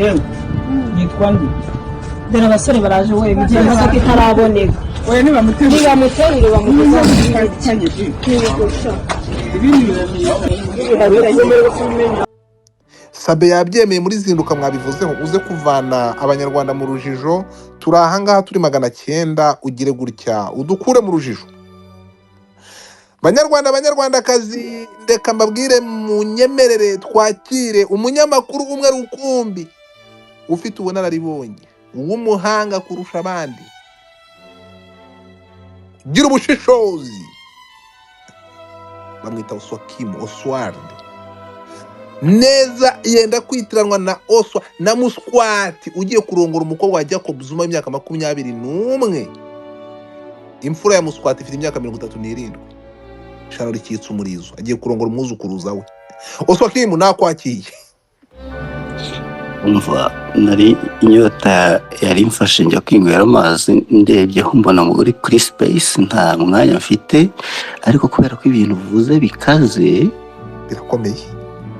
Yewe, yitwa nde? Dore abasore baraje we, bigiye imodoka itaraboneka. Oya, nibamuterure. Nibamuterure bamugeza. Ibindi. Sabe yabyemeye muri Zinduka, mwabivuzeho. Uze kuvana Abanyarwanda mu rujijo. Turi ahangaha turi 900, ugire gutya udukure mu rujijo. Banyarwanda, Banyarwandakazi, ndeka mbabwire, munyemerere twakire umunyamakuru umwe rukumbi ufite ubunararibonye, w'umuhanga kurusha abandi, gira ubushishozi. Bamwita Oswakimu Oswald, neza yenda kwitiranwa na Oswa na Muswati ugiye kurongora umukobwa wa Jacob Zuma w'imyaka 21. Imfura ya Muswati ifite imyaka 37. Shano rikitse umurizo, agiye kurongora umwuzukuruza we. Oswakimu, nakwakiye. Umva, nari inyota yari imfashe, njya kwinywera amazi, ndebyeho mbona muri kuri space nta mwanya mfite, ariko kubera ko ibintu uvuze bikaze, birakomeye,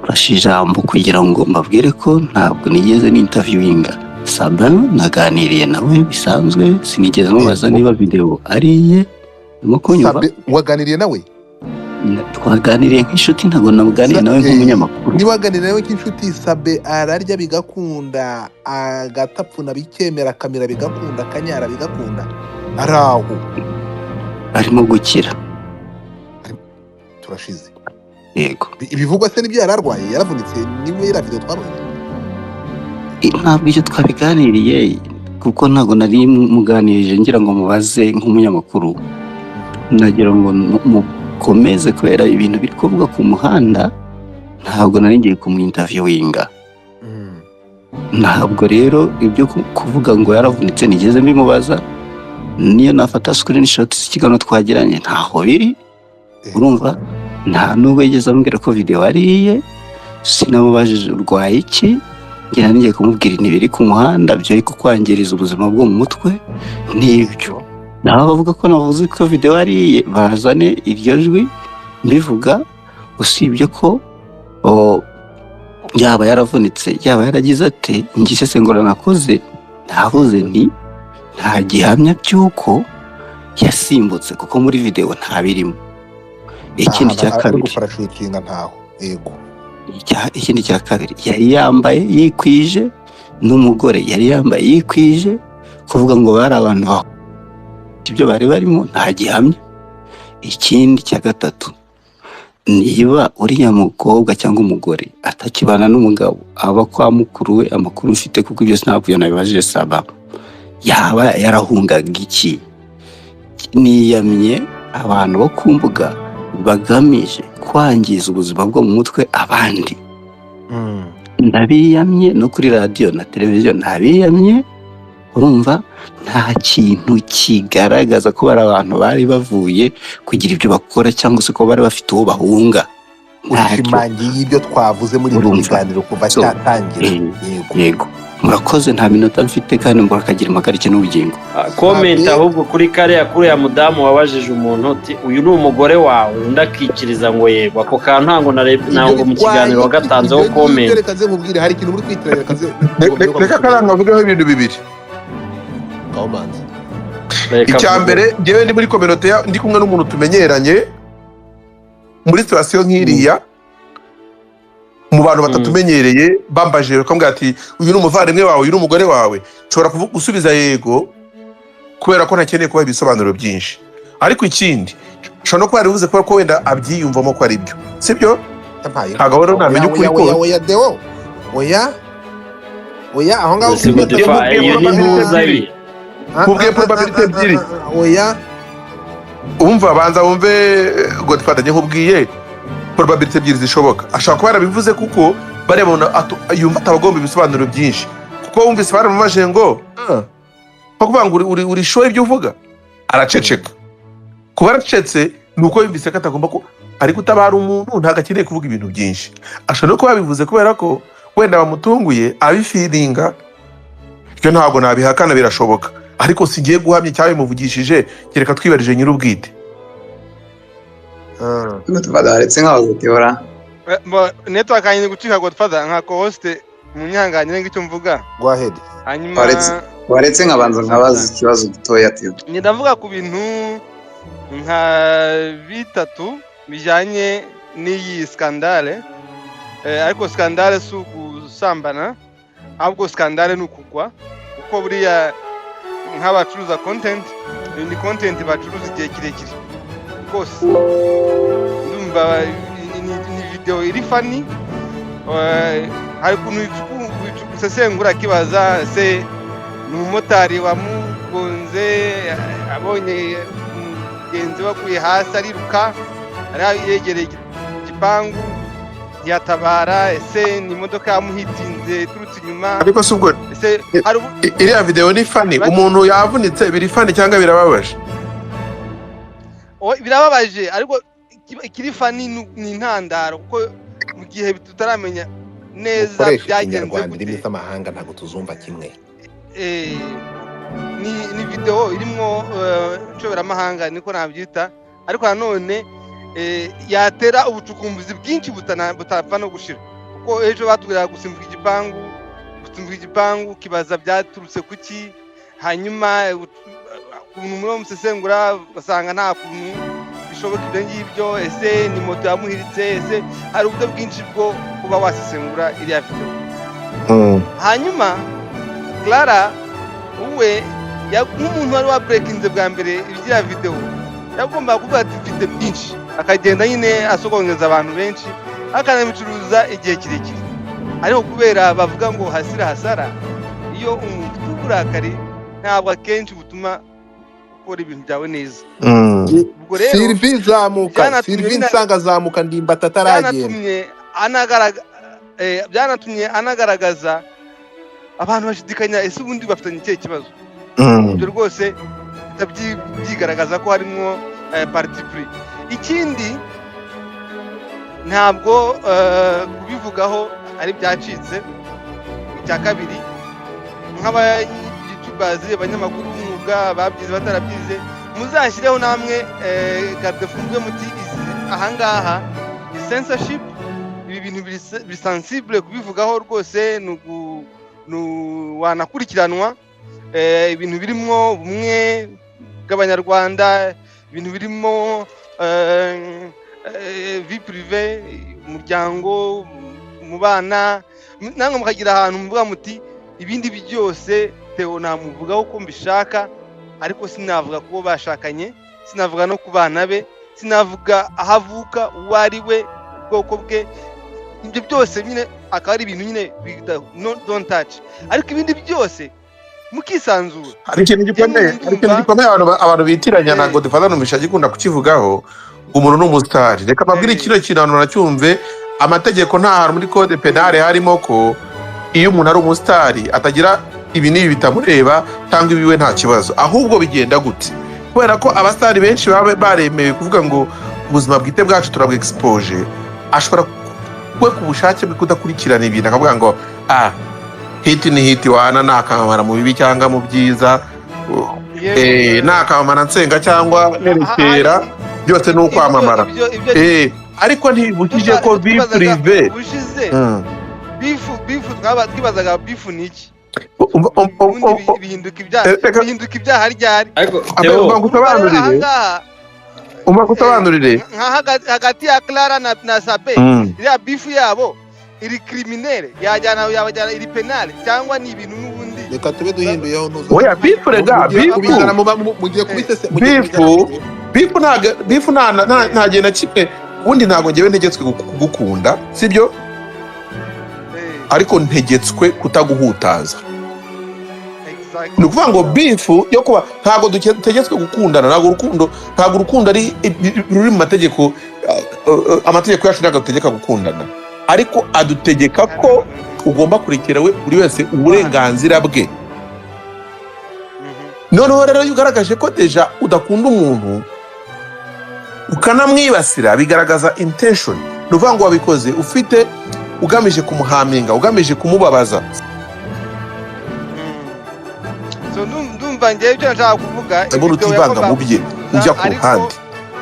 mfashe ijambo kugira ngo mbabwire ko ntabwo nigeze n'interviewinga Sabin. Naganiriye nawe bisanzwe, sinigeze mubaza niba video ari iye. Urimo kunyumva? Sabe waganiriye nawe? Twaganiriye nk'inshuti, ntabwo namuganiriye nawe nk'umunyamakuru. Niba waganiriye nawe nk'inshuti, Sabe ararya bigakunda, agatapfuna bikemera, akamira bigakunda, akanyara bigakunda, ari aho? Arimo gukira. Turashize. Yego. Ibivugwa se nibyo? Yari arwaye, yaravunitse, niwe iriya video twabonye? Ntabwo icyo twabiganiriye, kuko ntabwo nari muganirije ngira ngo mubaze nk'umunyamakuru. Nagira ngo mukomeze kubera ibintu biri kuvuga ku muhanda. Ntabwo nari ngiye kumwinterviewinga. Ntabwo rero ibyo kuvuga ngo yaravunitse nigeze mbimubaza. Niyo nafata screenshot z'ikiganiro twagiranye, ntaho biri. Urumva, nta nubwo yigeze ambwira ko video ari iye. Sinamubajije urwaye iki, ngira ngiye kumubwira ibintu biri ku muhanda byo kukwangiriza ubuzima bwo mu mutwe n'ibyo. Naho bavuga ko navuze ko video ari iye, bazane iryo jwi mbivuga. Usibye ko yaba yaravunitse, yaba yaragize ate, njye isesengura nakoze, navuze nti nta gihamya by'uko yasimbutse, kuko muri video ntabirimo. Ikindi cya ari kabiri, guparashutinga ntaho, yego. Ikindi cya kabiri, yari yambaye yikwije, n'umugore yari yambaye yikwije. Kuvuga ngo bari abantu ibyo bari barimo, nta gihamya. Ikindi cya gatatu, niba uriya mukobwa cyangwa umugore atakibana n'umugabo, aba kwa mukuru we, amakuru mfite, kuko ibyo ntabwo nabibajije Saba, yaba yarahungaga iki? Niyamye abantu bo ku mbuga bagamije kwangiza ubuzima bwo mu mutwe abandi. Ndabiyamye no kuri radiyo na televiziyo, ntabiyamye. Urumva, nta kintu kigaragaza ko bari abantu bari bavuye kugira ibyo bakora cyangwa se ko bari bafite uwo bahunga. Ntacyo. Ushimangiye ibyo twavuze muri ibi Urumva. biganiro kuva So, cyatangira. Yego. Yego, murakoze. Nta minota mfite kandi murakagira impagarike n'ubugingo. Comment. Sabe. Ahubwo kuri kariya, kuriya mudamu wabajije umuntu uti: "Uyu ni umugore wawe?" Undi akikiriza ngo "Yego." Ako kantu ntabwo narebye, Ibyo ntabwo mu bitwaye kiganiro iki? wagatanzeho Ibyo ngibyo comment. Reka nze nkubwire, hari ikintu muri kwitiranya, reka nze Reka karanga avugeho ibintu bibiri. Kamanzi. Reka Icya avuge. mbere, njyewe ndi muri communauté, ndi kumwe n'umuntu tumenyeranye, muri situation nk'iriya, mu bantu batatumenyereye, bambaje bakambwira ati: "Uyu ni umuvandimwe wawe? Uyu ni umugore wawe?" Nshobora gusubiza yego, kubera ko ntakeneye kubaha ibisobanuro byinshi. Ariko ikindi, nshobora no kuba yarabivuze kubera ko wenda abyiyumvamo ko ari byo, sibyo? Yampaye. Ntabwo rero namenya Oya, ukuri oya, kose. oya, oya, Deo, oya, oya, aho ngaho Ese Godfather, iyo ni ntuza ye. Nkubwiye probability ebyiri. Oya. Umva, banza wumve, Godfather, njye nkubwiye probability ebyiri zishoboka. Ashobora kuba yarabivuze kuko bariya babona yumva atabagomba ibisobanuro byinshi, kuko wumvise baramubajije ngo nko kuvuga ngo uri sure ibyo uvuga, araceceka. Kuba aracecetse ni uko yumvise ko atagomba ko ari gutabara umuntu, ntabwo akeneye kuvuga ibintu byinshi. Ashobora no kuba yabivuze kubera ko wenda bamutunguye, abifeelinga. Ibyo ntabwo nabihakana, birashoboka, ariko singiye guhamya icyabimuvugishije, kereka twibarije nyir'ubwite. Godfather, waretse nk'abagutebora. Network yanjye iri gucika. Godfather, nka co-host. Munyanganire ngicyo mvuga. Go ahead. Hanyuma Waretse nkabanza nkabaza ikibazo gitoya, Theo. Njye ndavuga ku bintu nka bitatu bijyanye n'iyi scandale. Ariko scandale si ugusambana, ahubwo scandale ni ukugwa, kuko buriya nk'abacuruza content, ni content bacuruza igihe kirekire rwose. Ndumva ni video iri funny. Hari ukuntu usesengura akibaza se ni umumotari wamugonze, abonye umugenzi we aguye hasi ariruka, ari yegereye igipangu ntiyatabara? Ese ni imodoka yamuhitinze iturutse inyuma? Ariko si ubwo Ese hari iriya video ni funny? Umuntu yavunitse, biri funny cyangwa birababaje? Oh, birababaje, ariko ikiri funny ni intandaro, kuko mu gihe tutaramenya neza Ukoresha byagenze Ikinyarwanda, indimi gute. z'amahanga ntabwo tuzumva kimwe. Ni video irimwo nshoberamahanga, niko nabyita, ariko nanone yatera ubucukumbuzi bwinshi butapfa no gushira, kuko ejo batubwiraga gusimbuka igipangu, gusimbuka igipangu kibaza byaturutse kuki. Hanyuma ukuntu muri musesengura ugasanga nta kuntu bishoboka ibyo ngibyo. Ese ni moto yamuhiritse? Ese hari uburyo bwinshi bwo kuba wasesengura iriya video. Hanyuma Clara we nk'umuntu wari waburekinze bwa mbere iby'iya video, yagombaga kuvuga ati mfite byinshi, akagenda nyine asogongeza abantu benshi, akanabicuruza igihe kirekire. Ariko kubera bavuga ngo hasira hasara, iyo umuntu ufite uburakari ntabwo akenshi butuma ukora ibintu byawe neza. Ubwo rero Sylvie zamuka. byanatumye Sylvie nsanga zamuka, Ndimbati ataragenda. Byanatumye anagaragaza abantu bashidikanya: ese ubundi bafitanye ikihe kibazo? Ibyo rwose bihita byigaragaza ko harimo parti pris. Ikindi, ntabwo kubivugaho ari byacitse. Icya kabiri, nk'abayutubazi, abanyamakuru b'umwuga, babyize batarabyize, muzashyireho namwe garde-fou muti ahangaha ni censorship, ibi bintu biri sensible kubivugaho rwose, ni wanakurikiranwa. Ibintu birimo ubumwe bw'Abanyarwanda, ibintu birimo vie privée, umuryango, mu bana, namwe mukagira ahantu muvuga muti ibindi byose Theo namuvugaho uko mbishaka, ariko sinavuga kubo bashakanye, sinavuga no ku bana be, sinavuga aho avuka, uwo ari we, ubwoko bwe. Ibyo byose nyine akaba ari ibintu nyine bita no don't touch, ariko ibindi byose mukisanzura. Hari ikintu gikomeye, hari ikintu gikomeye abantu bitiranya na Godfather, numvisha agikunda kukivugaho. Umuntu ni umusitari. Reka mbabwire kino kintu abantu banacyumve. Amategeko, nta hantu muri code pénal harimo ko iyo umuntu ari umusitari atagira ibi n'ibi bitamureba cyangwa ibiwe nta kibazo. Ahubwo bigenda gute? Kubera ko abasitari benshi baba baremewe kuvuga ngo ubuzima bwite bwacu turabwexpoje, ashobora we ku bushake bwe kudakurikirana ibintu, akavuga ngo ah, hit ni hit, wana nakamamara mu bibi cyangwa mu byiza, nakamamara nsenga cyangwa nerekera, byose ni ukwamamara. Ibyo Ariko ntibibujije ko vie privée ubushize beef twibazaga beef ni iki? Ubundi bihinduka ibyaha bihinduka ibyaha ryari? Ariko Abe, Theo, umva ngusobanurire. Ahangaha Umva ngusobanurire. Nka hagati ya Clara na Sabe, iriya beef yabo iri criminelle, yajyana yabajyana, iri pénale, cyangwa ni ibintu n'ubundi? Reka tube duhinduyeho ntuza. Oya, beef rega Mugiye beef kubizana mugiye kubisese, mugiye beef kubizana. Beef ntago, beef nta gihe na kimwe. Ubundi ntabwo ngewe ntegetswe kugukunda, sibyo? Ariko ntegetswe kutaguhutaza. Ni ukuvuga ngo beef yo kuba, ntabwo dutegetswe gukundana, ntabwo urukundo ari ruri mu mategeko. Amategeko yacu ntabwo adutegeka gukundana, ariko adutegeka ko ugomba kurekera we buri wese uburenganzira bwe. Noneho rero iyo ugaragaje ko déjà udakunda umuntu ukanamwibasira, bigaragaza intention. Ni ukuvuga ngo wabikoze ufite ugamije kumuhaminga, ugamije kumubabaza. So ndumva ngewe ibyo nashaka kuvuga, Ndabona video utivanga mu yagombaga bye, gucuruza, ujya ku ruhande.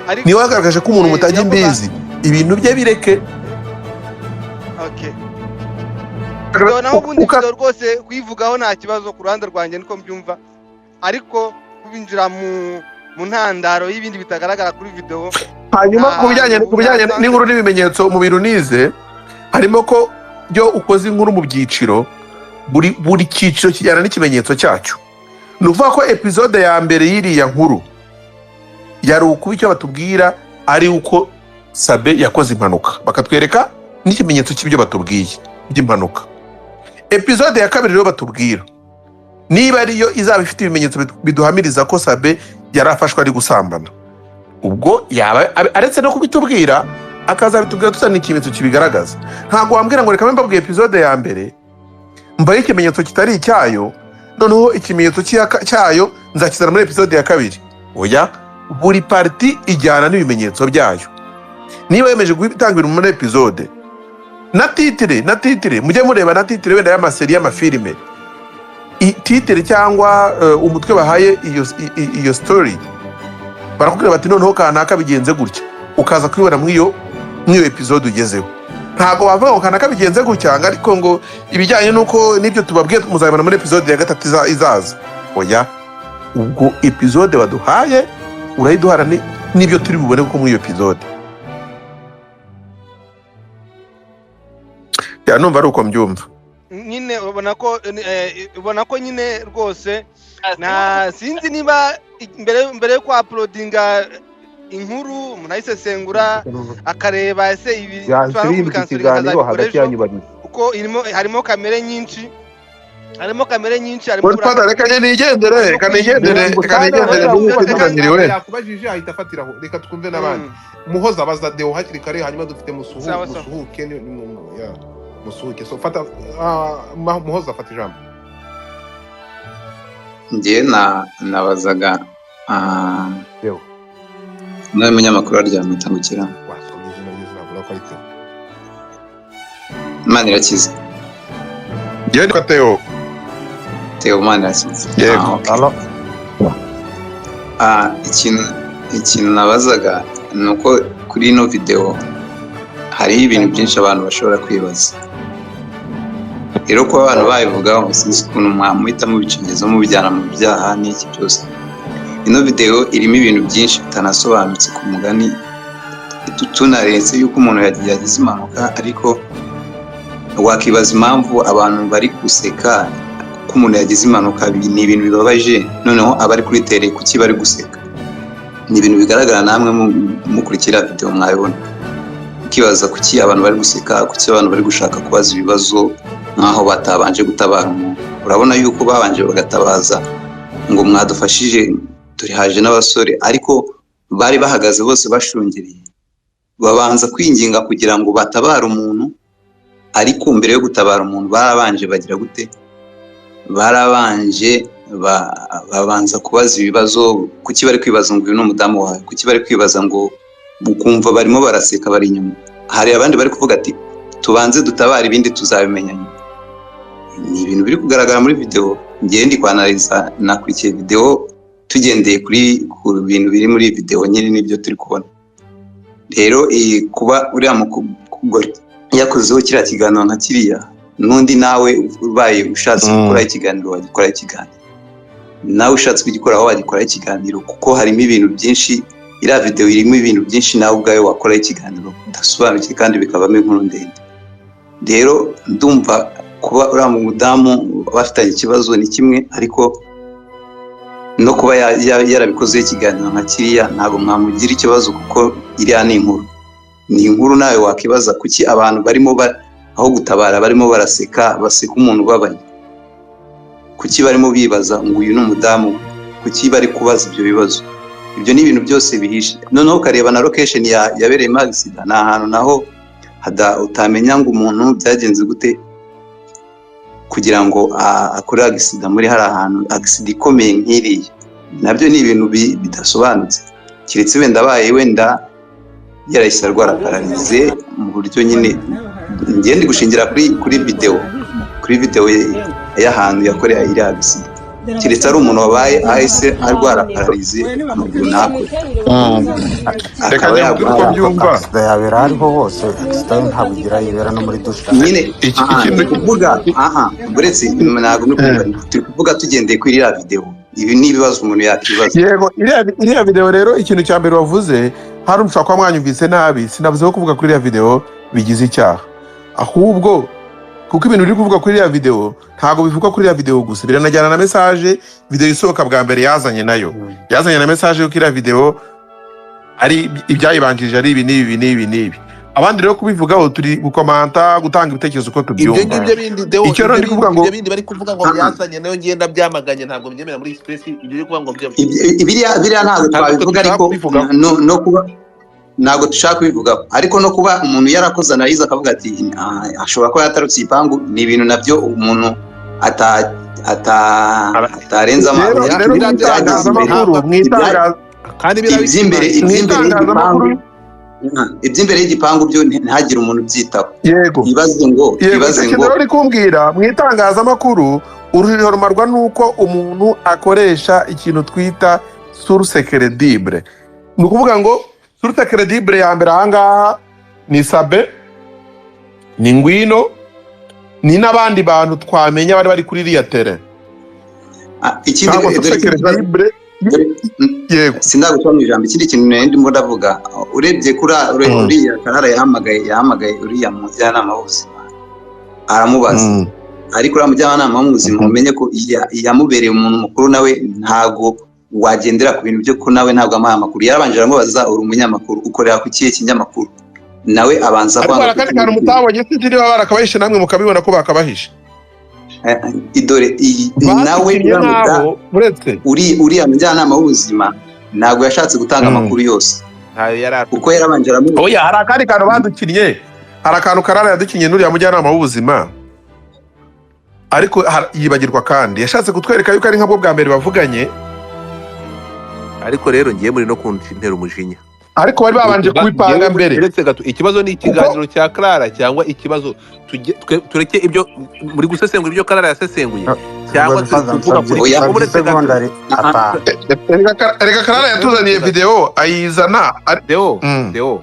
Ariko Niba wagaragaje ko umuntu mutajya imbizi, ibintu bye bireke. Okay. Video naho ubundi video rwose kuyivugaho nta kibazo ku ruhande rwanjye niko mbyumva, ariko kubinjira mu ntandaro y'ibindi bitagaragara kuri video. Hanyuma ku bijyanye n'inkuru n'ibimenyetso mu bintu nize, harimo ko iyo ukoze inkuru mu byiciro, buri cyiciro kijyana n'ikimenyetso cyacyo. Ni ukuvuga ko episode ya mbere y'iriya nkuru yari ukuba icyo batubwira ari uko Sabe yakoze impanuka, bakatwereka n'ikimenyetso cy'ibyo batubwiye by'impanuka. Episode ya kabiri rero batubwira niba ariyo izaba ifite ibimenyetso biduhamiriza ko Sabe yari afashwe ari gusambana, ubwo yaba aretse no kubitubwira akazabitubwira tuzana ikimenyetso kibigaragaza. Ntabwo wambwira ngo reka mbabwiye episode ya mbere mbaye ikimenyetso kitari icyayo, noneho ikimenyetso cyayo nzakizana muri episode ya kabiri. Oya, buri parti ijyana n'ibimenyetso byayo. Niba yemeje gutanga ibintu muri episode na titire mujye mureba na titire wenda y'amaseri y'amafilime, titire cyangwa umutwe bahaye iyo story, barakubwira bati noneho kanaka bigenze gutya, ukaza kubibona mw'iyo episode ugezeho. Ntabwo wavuga ngo kanaka bigenze gutya ariko ngo ibijyanye n'uko n'ibyo tubabwiye muzabibona muri episode ya gatatu izaza. Oya, ubwo episode baduhaye urayiduhara n'ibyo turi bubone kuko muri iyo episode. Ya numva ari uko mbyumva. Nyine ubona ko nyine rwose na sinzi niba mbere yo kwa-uploadinga inkuru umuntu ayisesengura akareba ese ibi ikiganiro hagati yanyu babiri, kuko harimo kamere nyinshi, harimo reka nigendere yakubajije ahita afatiraho. Reka twumve n'abandi. Muhoza abaza Deo hakiri kare, hanyuma dufite musuhuke musuhuke. So fata Muhoza afata ijambo. Njye nabazaga Deo nawe munyamakuru aryamye ngukira wasomye izina rye nabura ko ari Theo. Manirakiza. Njye ni Theo. Theo Manirakiza. Yego. Ikintu nabazaga ni uko kuri ino video hariho ibintu byinshi abantu bashobora kwibaza. Rero kuba abantu babivugaho sinzi ukuntu mwamuhita mubicengeza mubijyana mu byaha n'iki byose. Ino video irimo ibintu byinshi bitanasobanutse ku mugani, tunaretse yuko umuntu yagize impanuka, ariko wakibaza impamvu abantu bari guseka ko umuntu yagize impanuka. Ni ibintu bibabaje, noneho abari kuri tele kuki bari guseka? Ni ibintu bigaragara namwe mukurikira video mwabibona. Ukibaza kuki abantu bari guseka, kuki abantu bari gushaka kubaza ibibazo nkaho batabanje gutabara umuntu. Urabona yuko babanje bagatabaza ngo mwadufashije turi haje n'abasore, ariko bari bahagaze bose bashungereye, babanza kwinginga kugira ngo batabare umuntu. Ariko mbere yo gutabara umuntu barabanje bagira gute? Barabanje babanza kubaza ibibazo. Kuki bari kwibaza ngo uyu ni umudamu wawe? Kuki bari kwibaza ngo ukumva barimo baraseka bari inyuma? Hari abandi bari kuvuga ati tubanze dutabara ibindi tuzabimenya nyuma. Ni ibintu biri kugaragara muri video. Ngiye ndi kwanaliza nakurikiye video tugendeye kuri ku bintu biri muri video nyine nibyo turi kubona. Rero kuba uriya mugore yakozeho kiriya kiganiro nka kiriya, n'undi nawe ubaye ushatse gukora ikiganiro wagikora ikiganiro, nawe ushatse kugikoraho wagikora ikiganiro, kuko harimo ibintu byinshi. Iriya video irimo ibintu byinshi nawe ubwawe wakora ikiganiro udasobanukiwe kandi bikabamo inkuru ndende. Rero ndumva kuba uriya mudamu bafitanye ikibazo ni kimwe, ariko no kuba yarabikozeho ikiganiro nka kiriya ntabwo mwamugira ikibazo, kuko iriya ni inkuru. Ni inkuru nawe wakibaza kuki abantu barimo aho gutabara barimo baraseka, baseka umuntu ubabaye. Kuki barimo bibaza ngo uyu ni umudamu? Kuki bari kubaza ibyo bibazo? Ibyo ni ibintu byose bihishe. Noneho ukareba na location yabereyemo accident, ni ahantu naho utamenya ngo umuntu byagenze gute kugira ngo akore accident muri hari ahantu accident ikomeye nk'iriya. Nabyo ni ibintu bidasobanutse, keretse wenda abaye wenda yarahise arwara pararize mu buryo nyine. Ngiye ndi gushingira kuri video y'ahantu yakoreye iriya accident. Keretse ari umuntu wabaye ahise arwara pararizi amaguru ntakore, Reka akaba njye mbwire uko yagwa. mbyumva. Accident yabera aho ariho hose, accident ntabwo igira yibera no muri dushe. Nyine Iki aha ikintu turi kuvuga, aha uretse ntabwo muri kumva, turi kuvuga tugendeye kuri iriya videwo. Ibi ni ibibazo umuntu yakwibaza. Yego, iriya video rero, ikintu cya mbere wavuze hari ushobora kuba mwanyumvise nabi. Sinavuze ko kuvuga kuri iriya video bigize icyaha, ahubwo kuko ibintu biri kuvuga kuri iriya video ntabwo bivugwa kuri iriya video gusa, biranajyana na message video isohoka bwa mbere yazanye nayo, yazanye na message yuko iriya video ari ibyayibanjirije, ari ibi n'ibi n'ibi n'ibi. Abandi rero kubivugaho turi gukomanta, gutanga ibitekerezo uko Ibyo tubyumva. ngibyo bindi, Deo, Icyo rero ibyo ndi bindi, kuvuga ngo ibyo bindi bari kuvuga ngo byazanye nayo ngenda byamaganye, ntabwo mbyemera muri express ibyo byo kuvuga ngo byo Biriya ntabwo ntabwo twe twabivuga, dushaka ariko kubivugaho. No kuba ntabwo dushaka kubivugaho, ariko no kuba umuntu yarakoze analyse akavuga ati "Ah, ashobora kuba yatarutse igipangu", ni ibintu nabyo umuntu ata ata atarenza Rero amaso. rero mu Byageze imbere itangazamakuru, mu itangaza kandi biriya iby'imbere mu iby'imbere y'igipangu, itangazamakuru, iby'imbere y'igipangu byo ntihagire umuntu ubyitaho. Yego. Ibaze ngo Yego, ibaze icyo kintu ngo rero uri kumbwira, mu itangazamakuru urujijo rumarwa n'uko umuntu akoresha ikintu twita source credible. Ni ukuvuga ngo source credible ya mbere ahangaha ni Sabe, ni Ngwino, ni n'abandi bantu twamenya bari bari kuri iriya terrain. Ah, ikindi Ntabwo dore source ikindi kibazo credible. Yego. Sindaguca mu ijambo. Ikindi kintu nari ndimo ndavuga, urebye kuri uriya Karara yahamagaye uriya mujyanama w'ubuzima aramubaza, ariko uriya mujyanama w'ubuzima umenye ko yamubereye umuntu mukuru, nawe ntago wagendera ku bintu byo ko nawe ntabwo amuhaye amakuru. Yarabanje aramubaza: "Uri umunyamakuru, ukorera ku kihe kinyamakuru?" Nawe abanza Ariko kwanga hari akandi kantu kukimubwira. mutabonye, sinzi niba barakabahishe namwe mukabibona ko bakabahishe. Idore iyi nawe Badukinnye uriya nk'abo uretse uriya mujyanama w'ubuzima ntabwo yashatse gutanga amakuru yose ntayo yari afite. Kuko yarabanje aramubaza. Oya, hari akandi kantu badukinnye, hari akantu Karara yadukinnye n'uriya mujyanama w'ubuzima, ariko yibagirwa, kandi yashatse kutwereka yuko ari nkabwo bwa mbere bavuganye. Ariko rero ngiye muri no kuntera umujinya. Ariko bari babanje kubipanga Ngewe mbere. Uretse gato, ikibazo ni ikiganiro cya Clara cyangwa ikibazo tureke ibyo muri gusesengura, ibyo Clara yasesenguye, cyangwa turi kuvuga kuri Oya. uretse gato. Segonda atanu. Reka Karara yatuzaniye video ayizana Deo, Deo,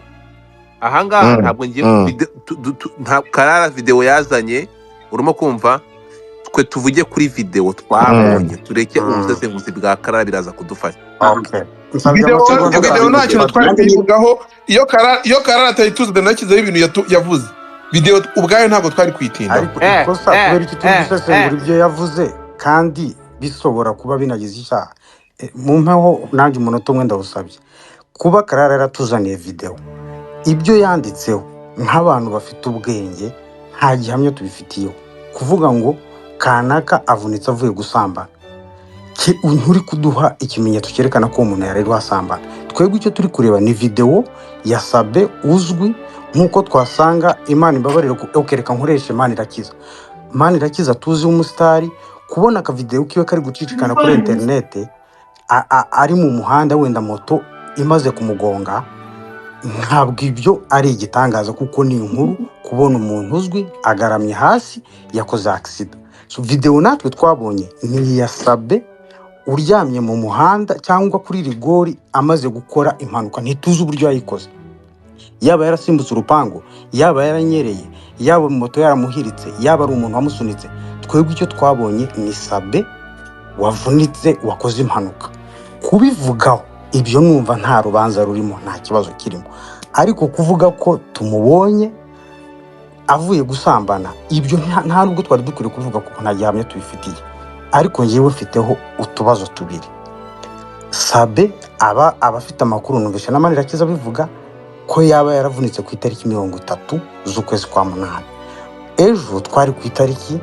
ahangaha ntabwo ngiye nta Karara video yazanye urimo kumva. Twe tuvuge kuri video twabonye, tureke ubusesenguzi bwa Karara, biraza kudufasha. Okay, nsabye Video amasegonda video nta kintu twari Nanjye kuyivugaho iyo Karara atayituzaniye, nashyizeho ibintu yavuze. Video ubwayo ntabwo twari kuyitindaho. Ariko ikosa, kubera iki turi gusesengura ibyo yavuze kandi bishobora kuba binagize icyaha? Mumpeho nanjye umunota umwe, ndawusabye. Kuba Karara yaratuzaniye videwo, ibyo yanditseho, nk'abantu bafite ubwenge nta gihamya tubifitiyeho. Kuvuga ngo kanaka avunitse avuye gusambana, nturi kuduha ikimenyetso cyerekana ko uwo muntu yari asambana. Twebwe icyo turi kureba ni videwo ya Sabe uzwi, nk'uko twasanga, Imana imbabarire, ok, reka nkoreshe Imana irakiza, Imana irakiza tuzi w'umusitari, kubona akavidewo kiwe kari gucicikana kuri interinete ari mu muhanda, wenda moto imaze kumugonga, ntabwo ibyo ari igitangaza kuko ni inkuru kubona umuntu uzwi agaramye hasi yakoze accident. So videwo natwe twabonye ni iya Sabe uryamye mu muhanda cyangwa kuri rigori amaze gukora impanuka. Ntituzi uburyo yayikoze, yaba yarasimbutse urupangu, yaba yaranyereye, yaba moto yaramuhiritse, yaba ari umuntu wamusunitse. Twebwe icyo twabonye ni Sabe wavunitse, wakoze impanuka. Kubivugaho ibyo numva nta rubanza rurimo, nta kibazo kirimo. Ariko kuvuga ko tumubonye avuye gusambana, ibyo nta nubwo twari dukwiriye kubivuga kuko nta gihamya tubifitiye. Ariko njyewe mfiteho utubazo tubiri. Sabe aba abafite amakuru, numvise na Manirakiza abivuga ko yaba yaravunitse ku itariki 30 z'ukwezi kwa munani. Ejo twari ku itariki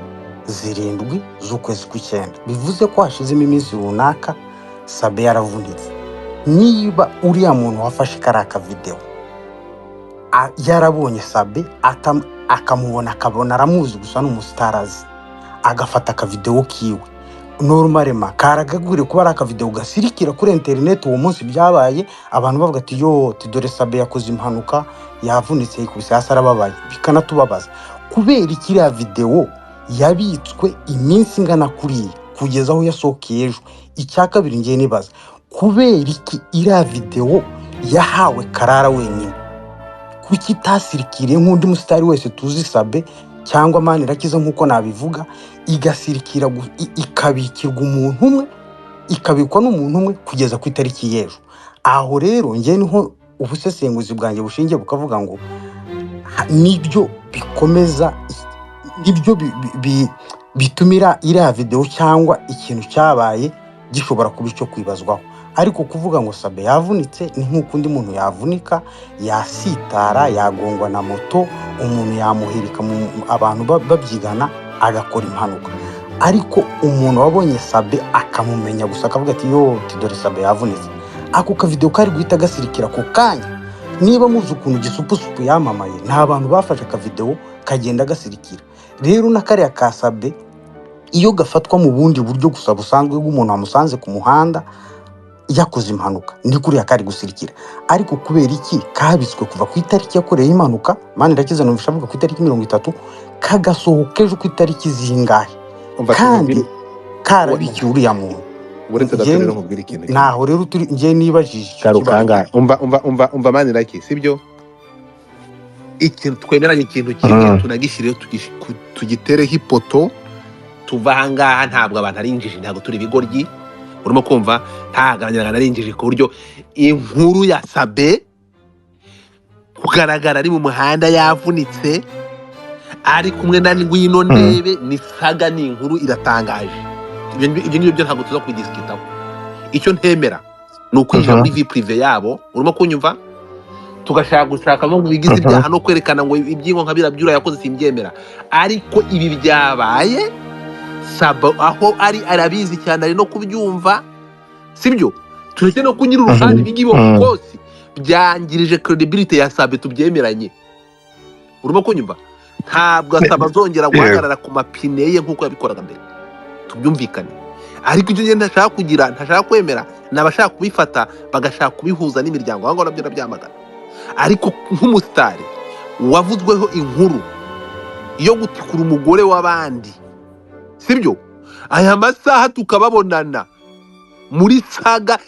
7 z'ukwezi kw'icyenda, bivuze ko hashizemo iminsi runaka Sabe yaravunitse. Niba uriya muntu wafashe kariya kavidewo yarabonye Sabe, akamubona, akabona aramuzi gusa ni umusitari azi, agafata akavidewo kiwe, normalement karagagwiriye kuba ari akavidewo gasirikira kuri interineti uwo munsi byabaye, abantu bavuga ati: "Yo, dore Sabe yakoze impanuka, yavunitse, yikubise hasi, arababaye", bikanatubabaza. Kubera ikiriya videwo yabitswe iminsi ingana kuriya? kugeza aho yasohokeye ejo. Icya kabiri ngiye nibaza, kubera iki iriya videwo yahawe Karara wenyine? Kuki itasirikiriye nk'undi musitari wese tuzi, Sabe cyangwa Manirakiza nk'uko nabivuga, igasirikira ikabikirwa umuntu umwe, ikabikwa n'umuntu umwe kugeza ku itariki y'ejo? Aho rero njye niho ubusesenguzi bwanjye bushingiye, bukavuga ngo nibyo bikomeza, nibyo bitumira iriya videwo cyangwa ikintu cyabaye gishobora kuba icyo kwibazwaho. Ariko kuvuga ngo Sabe yavunitse ni nk'uko undi muntu yavunika, yasitara, yagongwa na moto, umuntu yamuhirika, abantu babyigana agakora impanuka. Ariko umuntu wabonye Sabe akamumenya gusa akavuga ati yo dore Sabe yavunitse, ako kavidewo kari guhita gasirikira ako kanya. Niba muzi ukuntu Gisupusupu yamamaye, nta bantu bafashe akavidewo kagenda gasirikira. Rero na kariya ka Sabe iyo gafatwa mu bundi buryo gusa busanzwe bw'umuntu wamusanze ku muhanda yakoze impanuka, ni kuriya kari gusirikira. Ariko kubera iki kabitswe kuva ku itariki yakoreye impanuka, Manirakiza numvisha avuga ku itariki 30, kagasohoka ejo ku itariki zingahe, Umva kandi nkubwire karabikiwe uriya muntu? Uretse gato Njye rero nkubwire ikintu kimwe. Ntaho rero turi, njye nibajije icyo Garuka kibazo. ahangaha, umva umva umva umva Maniraki, sibyo? Ikintu twemeranya, ikintu kimwe tunagishyireho, tugitereho ipoto, tuva ahangaha. Ntabwo abantu ari injiji, ntabwo turi ibigoryi, urimo kumva? Ntabwo abanyarwanda ari injiji ku buryo inkuru ya Sabe kugaragara ari mu muhanda yavunitse ari kumwe na Ngwino Ndebe ni saga, ni inkuru iratangaje. Ibyo ngibyo ntabwo tuza kubidisikitaho. Icyo ntemera ni ukwinjira muri vie privée yabo, urimo kunyumva? Tugashaka gushakamo ngo ibigize ibyaha no kwerekana ngo ibyingo nka biriya byura yakoze, simbyemera. Ariko ibi byabaye, Saba aho ari arabizi cyane, ari no kubyumva, sibyo? Tureke no kunyura uruhande. Ibi ngibi of course byangirije credibility ya Sabe, tubyemeranye, urimo kunyumva? Ntabwo Saba azongera guhagarara ku mapine ye nk'uko yabikoraga mbere, tubyumvikane. Ariko icyo ngenda ntashaka kugira, ntashaka kwemera, ni abashaka kubifata bagashaka kubihuza n'imiryango, aho ngaho nabyo ndabyamagana. Ariko nk'umusitari wavuzweho inkuru yo gutikura umugore w'abandi, sibyo? Aya masaha tukababonana muri saga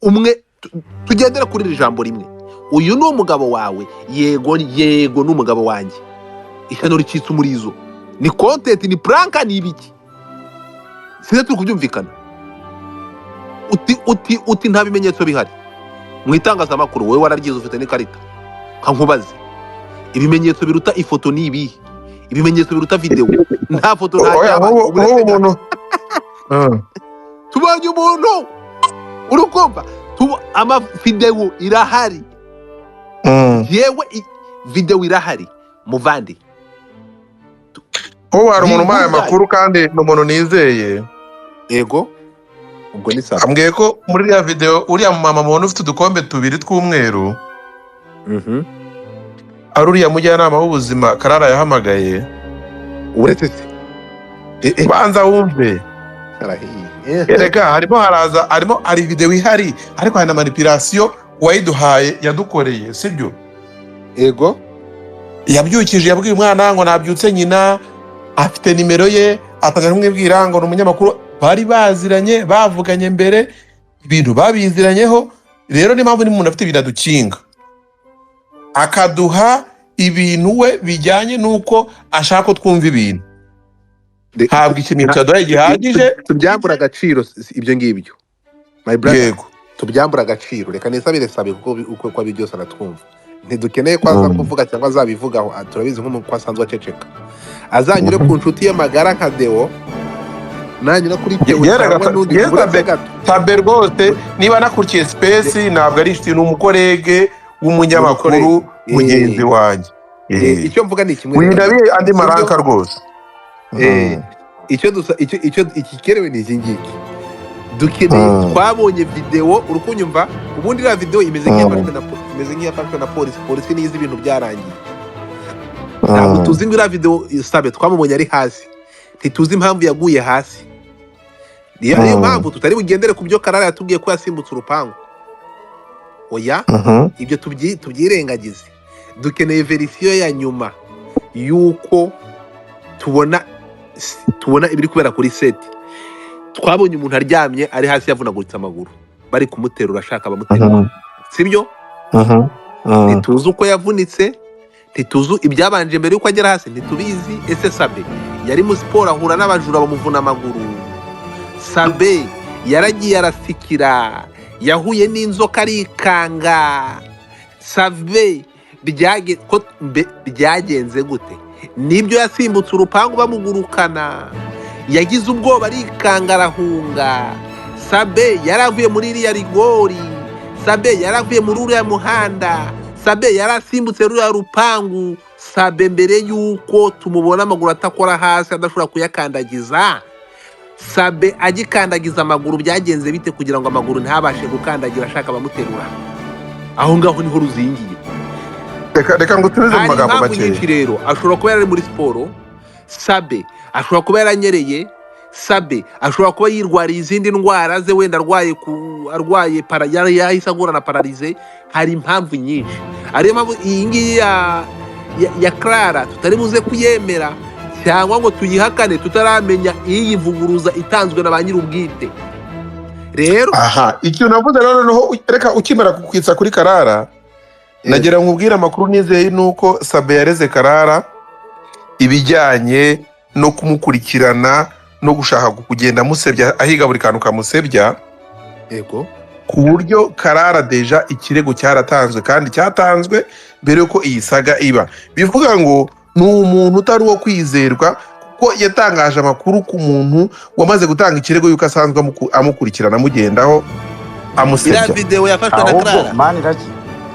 umwe tugendera kuri iri jambo rimwe, uyu ni umugabo wawe, yego yego ni umugabo wanjye. Ishyano ricitse umurizo, ni content, ni prank, ni ibiki? Sinzi, turi kubyumvikana? Uti uti uti nta bimenyetso bihari mu itangazamakuru, wowe wararyize ufite n'ikarita, nkubaze, ibimenyetso biruta ifoto ni ibihe? Ibimenyetso biruta videwo? Nta foto, nta Oya, cyabaye. nk'ubu Uretse nk'ubu gato. umuntu Tubonye umuntu, uri kumva? Amavidewo irahari. Yewe, videwo irahari muvandi. Nk'ubu hari umuntu umpaye Ni amakuru kandi ni umuntu nizeye. Yego, ubwo ni sawa. Ambwiye ko muri iriya videwo uriya mama mubona ufite udukombe tubiri tw'umweru ari uriya mujyanama w'ubuzima Karara yahamagaye. Uretse se Banza wumve. Arahiye. Erega harimo haraza, harimo hari videwo ihari, ariko hari na manipulation uwayiduhaye yadukoreye, sibyo? Yego. Yabyukije, yabwiye umwana ngo nabyutse, nyina afite nimero ye, atangira kumwibwira ngo ni umunyamakuru bari baziranye, bavuganye mbere, ibintu babiziranyeho. Rero niyo mpamvu n'umuntu afite ibintu adukinga, akaduha ibintu we bijyanye n'uko ashaka ko twumva ibintu. Ntabwo ikimenyetso yaduhaye gihagije. Tubyambura agaciro ibyo ngibyo, my brother. Yego. Tubyambura agaciro. Reka nisabire Sabe, kuko uko abi byose aratwumva, ntidukeneye ko aza kuvuga cyangwa azabivugaho. Turabizi nk'uko asanzwe aceceka. Azanyure ku nshuti ye magara nka Deo, nanyura kuri Deo cyangwa n'undi uretse gato. Sabe rwose niba anakurikiye space, ntabwo ari inshuti, ni umukolege w'umunyamakuru Umukolege. mugenzi wanjye. Icyo mvuga ni kimwe Wirinda rero. andi Sibyo? maranka rwose. Icyo dusa, icyo igikenewe ni iki ngiki dukeneye. Twabonye videwo, uri kunyumva? Ubundi iriya videwo imeze nk'iyafashwe na imeze nk'iyafashwe na polisi. Polisi niyo izi ibintu byarangiye. Ntabwo tuzi ngo iriya videwo, Sabe twamubonye ari hasi, ntituzi impamvu yaguye hasi. Niyo mpamvu tutari bugendere ku byo Karara yatubwiye ko yasimbutse urupangu. Oya, ibyo tubyirengagize. Dukeneye verisiyo ya nyuma y'uko tubona ibiri kubera kuri seti. Twabonye umuntu aryamye ari hasi yavunaguritse amaguru, bari kumuterura ashaka abamuterura, sibyo? Ntituzi uko yavunitse, ntituzi ibyabanje mbere y'uko agera hasi, ntitubizi. Ese Sabe yari mu siporo ahura n'abajura bamuvuna amaguru? Sabe yaragiye arasikira, yahuye n'inzoka arikanga? Sabe byagenze gute? Nibyo, yasimbutse urupangu bamugurukana, yagize ubwoba arikanga arahunga? Sabe yaravuye muri iriya rigori? Sabe yaravuye muri uriya muhanda? Sabe yarasimbutse ruriya rupangu? Sabe mbere y'uko tumubona amaguru atakora hasi, adashobora kuyakandagiza, Sabe agikandagiza amaguru byagenze bite kugira ngo amaguru ntabashe gukandagira ashaka abamuterura? Aho ngaho niho ruzingiye. Reka ngo usubize mu Hari magambo impamvu makeya. nyinshi rero. Ashobora kuba yari muri siporo, Sabe ashobora kuba yaranyereye, Sabe ashobora kuba yirwariye izindi ndwara ze, wenda arwaye ku arwaye para, yari yahise agura na pararize. Hari impamvu nyinshi, ariyo mpamvu iyi ngiyi ya Clara tutari buze kuyemera cyangwa ngo tuyihakane tutaramenya iyivuguruza itanzwe na ba nyir'ubwite rero. Aha, ikintu navuze rero noneho, reka ukimara kukwitsa kuri Karara, nagira ngo nkubwire amakuru nizeye ni uko Sabe yareze Karara ibijyanye no kumukurikirana no gushaka kugenda amusebya, ahiga buri kantu kamusebya. Yego. Ku buryo Karara déjà ikirego cyaratanzwe, kandi cyatanzwe mbere yuko iyi saga iba. Bivuga ngo ni umuntu utari uwo kwizerwa, kuko yatangaje amakuru ku muntu wamaze gutanga ikirego yuko asanzwe amukurikirana, amugendaho, Iriya amusebya. videwo yafashwe na Ahubwo Clara. Mani iraki,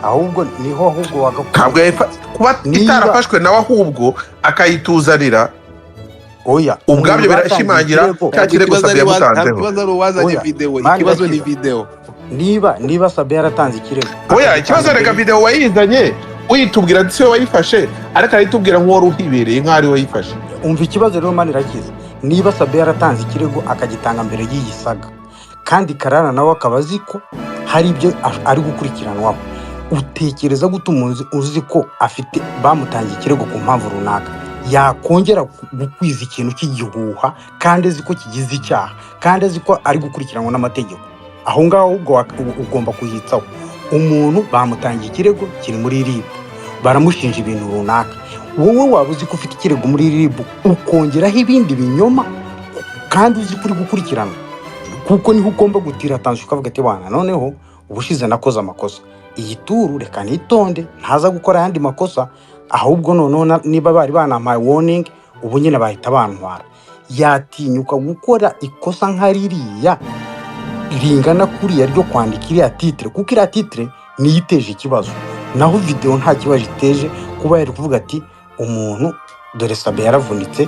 ahubwo niho ahubwo wagakwiye Ntabwo kuba Niba- itarafashwe nawe, ahubwo akayituzanira, Oya, ubwabyo umuntu batangiye birashimangira ikirego cya kirego Ikibazo Sabe ari ntabwo yamutanzeho. ikibazo ari uwazanye Oya, videwo, Mani ikibazo ni irakiza. videwo. Niba Sabe yaratanze ikirego Oya, akagitanga ikibazo reka mbere videwo wayizanye uyitubwira ati siwe wayifashe, ariko arayitubwira nk'uwari uhibereye, nk'aho ari we wayifashe. Umva ikibazo rero, Mani irakiza, niba Sabe yaratanze ikirego akagitanga mbere y'iyi saga, kandi Karara nawe akaba azi ko hari ibyo ari gukurikiranwaho, utekereza gute umuntu uzi ko afite bamutangiye ikirego ku mpamvu runaka yakongera gukwiza ikintu cy'igihuha, kandi azi ko kigize icyaha, kandi azi ko ari gukurikiranwa n'amategeko? Aho ngaho ahubwo ugomba kuhitsaho. Umuntu bamutangiye ikirego kiri muri RIB, baramushinja ibintu runaka, wowe waba uzi ko ufite ikirego muri RIB, ukongeraho ibindi binyoma kandi uzi ko uri gukurikiranwa, kuko niho ugomba gutira attention ukavuga ati: "Wana, noneho ubushize nakoze amakosa, iyi turu reka nitonde ntaza gukora ayandi makosa." Ahubwo noneho niba bari banampaye warning, ubu nyine bahita bantwara. Yatinyuka gukora ikosa nka ririya ringana kuriya ryo kwandika iriya titre? Kuko iriya titre niyo iteje ikibazo, naho videwo nta kibazo iteje. Kuba yari kuvuga ati: "Umuntu dore Sabe yaravunitse,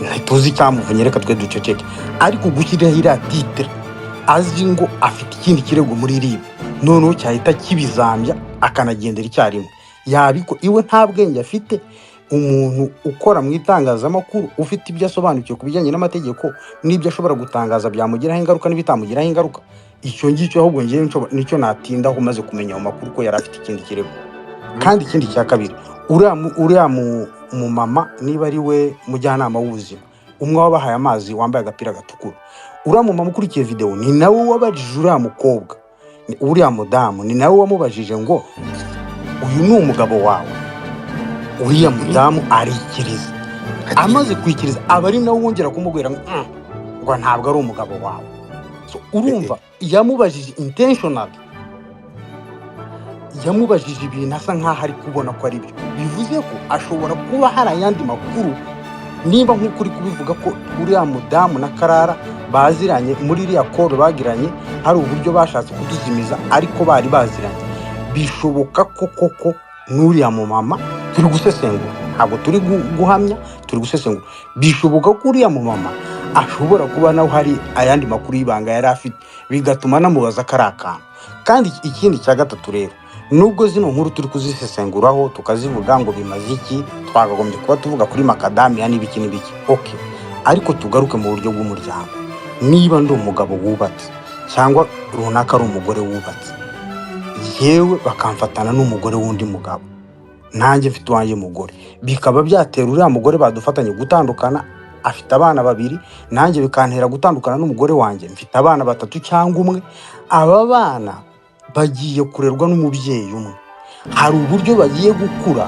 ntituzi icyamuvunye, reka twe duceceke." Ariko gushyiraho iriya titre azi ngo afite ikindi kirego muri RIB, noneho cyahita kibizambya akanagendera icyarimwe, yabiko iwe nta bwenge afite. Umuntu ukora mu itangazamakuru ufite ibyo asobanukiwe ku bijyanye n'amategeko n'ibyo ashobora gutangaza byamugiraho ingaruka n'ibitamugiraho ingaruka, icyo ngicyo ahubwo ngewe nicyo natindaho, umaze kumenya ayo makuru ko yari afite ikindi kirego. Kandi ikindi cya kabiri, uriya mumama, niba ari we mujyanama w'ubuzima umwe wabahaye amazi wambaye agapira gatukura, uriya mumama ukurikiye videwo ni nawe wabajije uriya mukobwa, uriya mudamu, ni nawe wamubajije ngo: "Uyu ni umugabo wawe?" Uriya mudamu arikiriza. Amaze kwikiriza, aba ari nawe wongera kumubwira ngo ngo ntabwo ari umugabo wawe." So, urumva yamubajije intentionally, yamubajije ibintu asa nkaho ari kubona ko ari byo. Bivuze ko ashobora kuba hari ayandi makuru, niba nk'uko uri kubivuga ko uriya mudamu na Karara baziranye, muri iriya call bagiranye hari uburyo bashatse kuduzimiza ariko bari baziranye. Bishoboka ko koko n'uriya mumama, turi gusesengura, ntabwo turi guhamya, turi gusesengura, bishoboka ko uriya mumama ashobora kuba nawe hari ayandi makuru y'ibanga yari afite, bigatuma anamubaza ko ari akantu. Kandi ikindi cya gatatu rero, nubwo zino nkuru turi kuzisesenguraho tukazivuga ngo bimaze iki, twakagombye kuba tuvuga kuri makadamiya n'ibiki n'ibiki, ok, ariko tugaruke mu buryo bw'umuryango. Niba ndi umugabo wubatse cyangwa runaka ari umugore wubatse, yewe bakamfatana n'umugore w'undi mugabo, nanjye mfite uwanjye mugore, bikaba byatera uriya mugore badufatanye gutandukana. Afite abana babiri, nanjye bikantera gutandukana n'umugore wanjye, mfite abana batatu cyangwa umwe. Aba bana bagiye kurerwa n'umubyeyi umwe. Hari uburyo bagiye gukura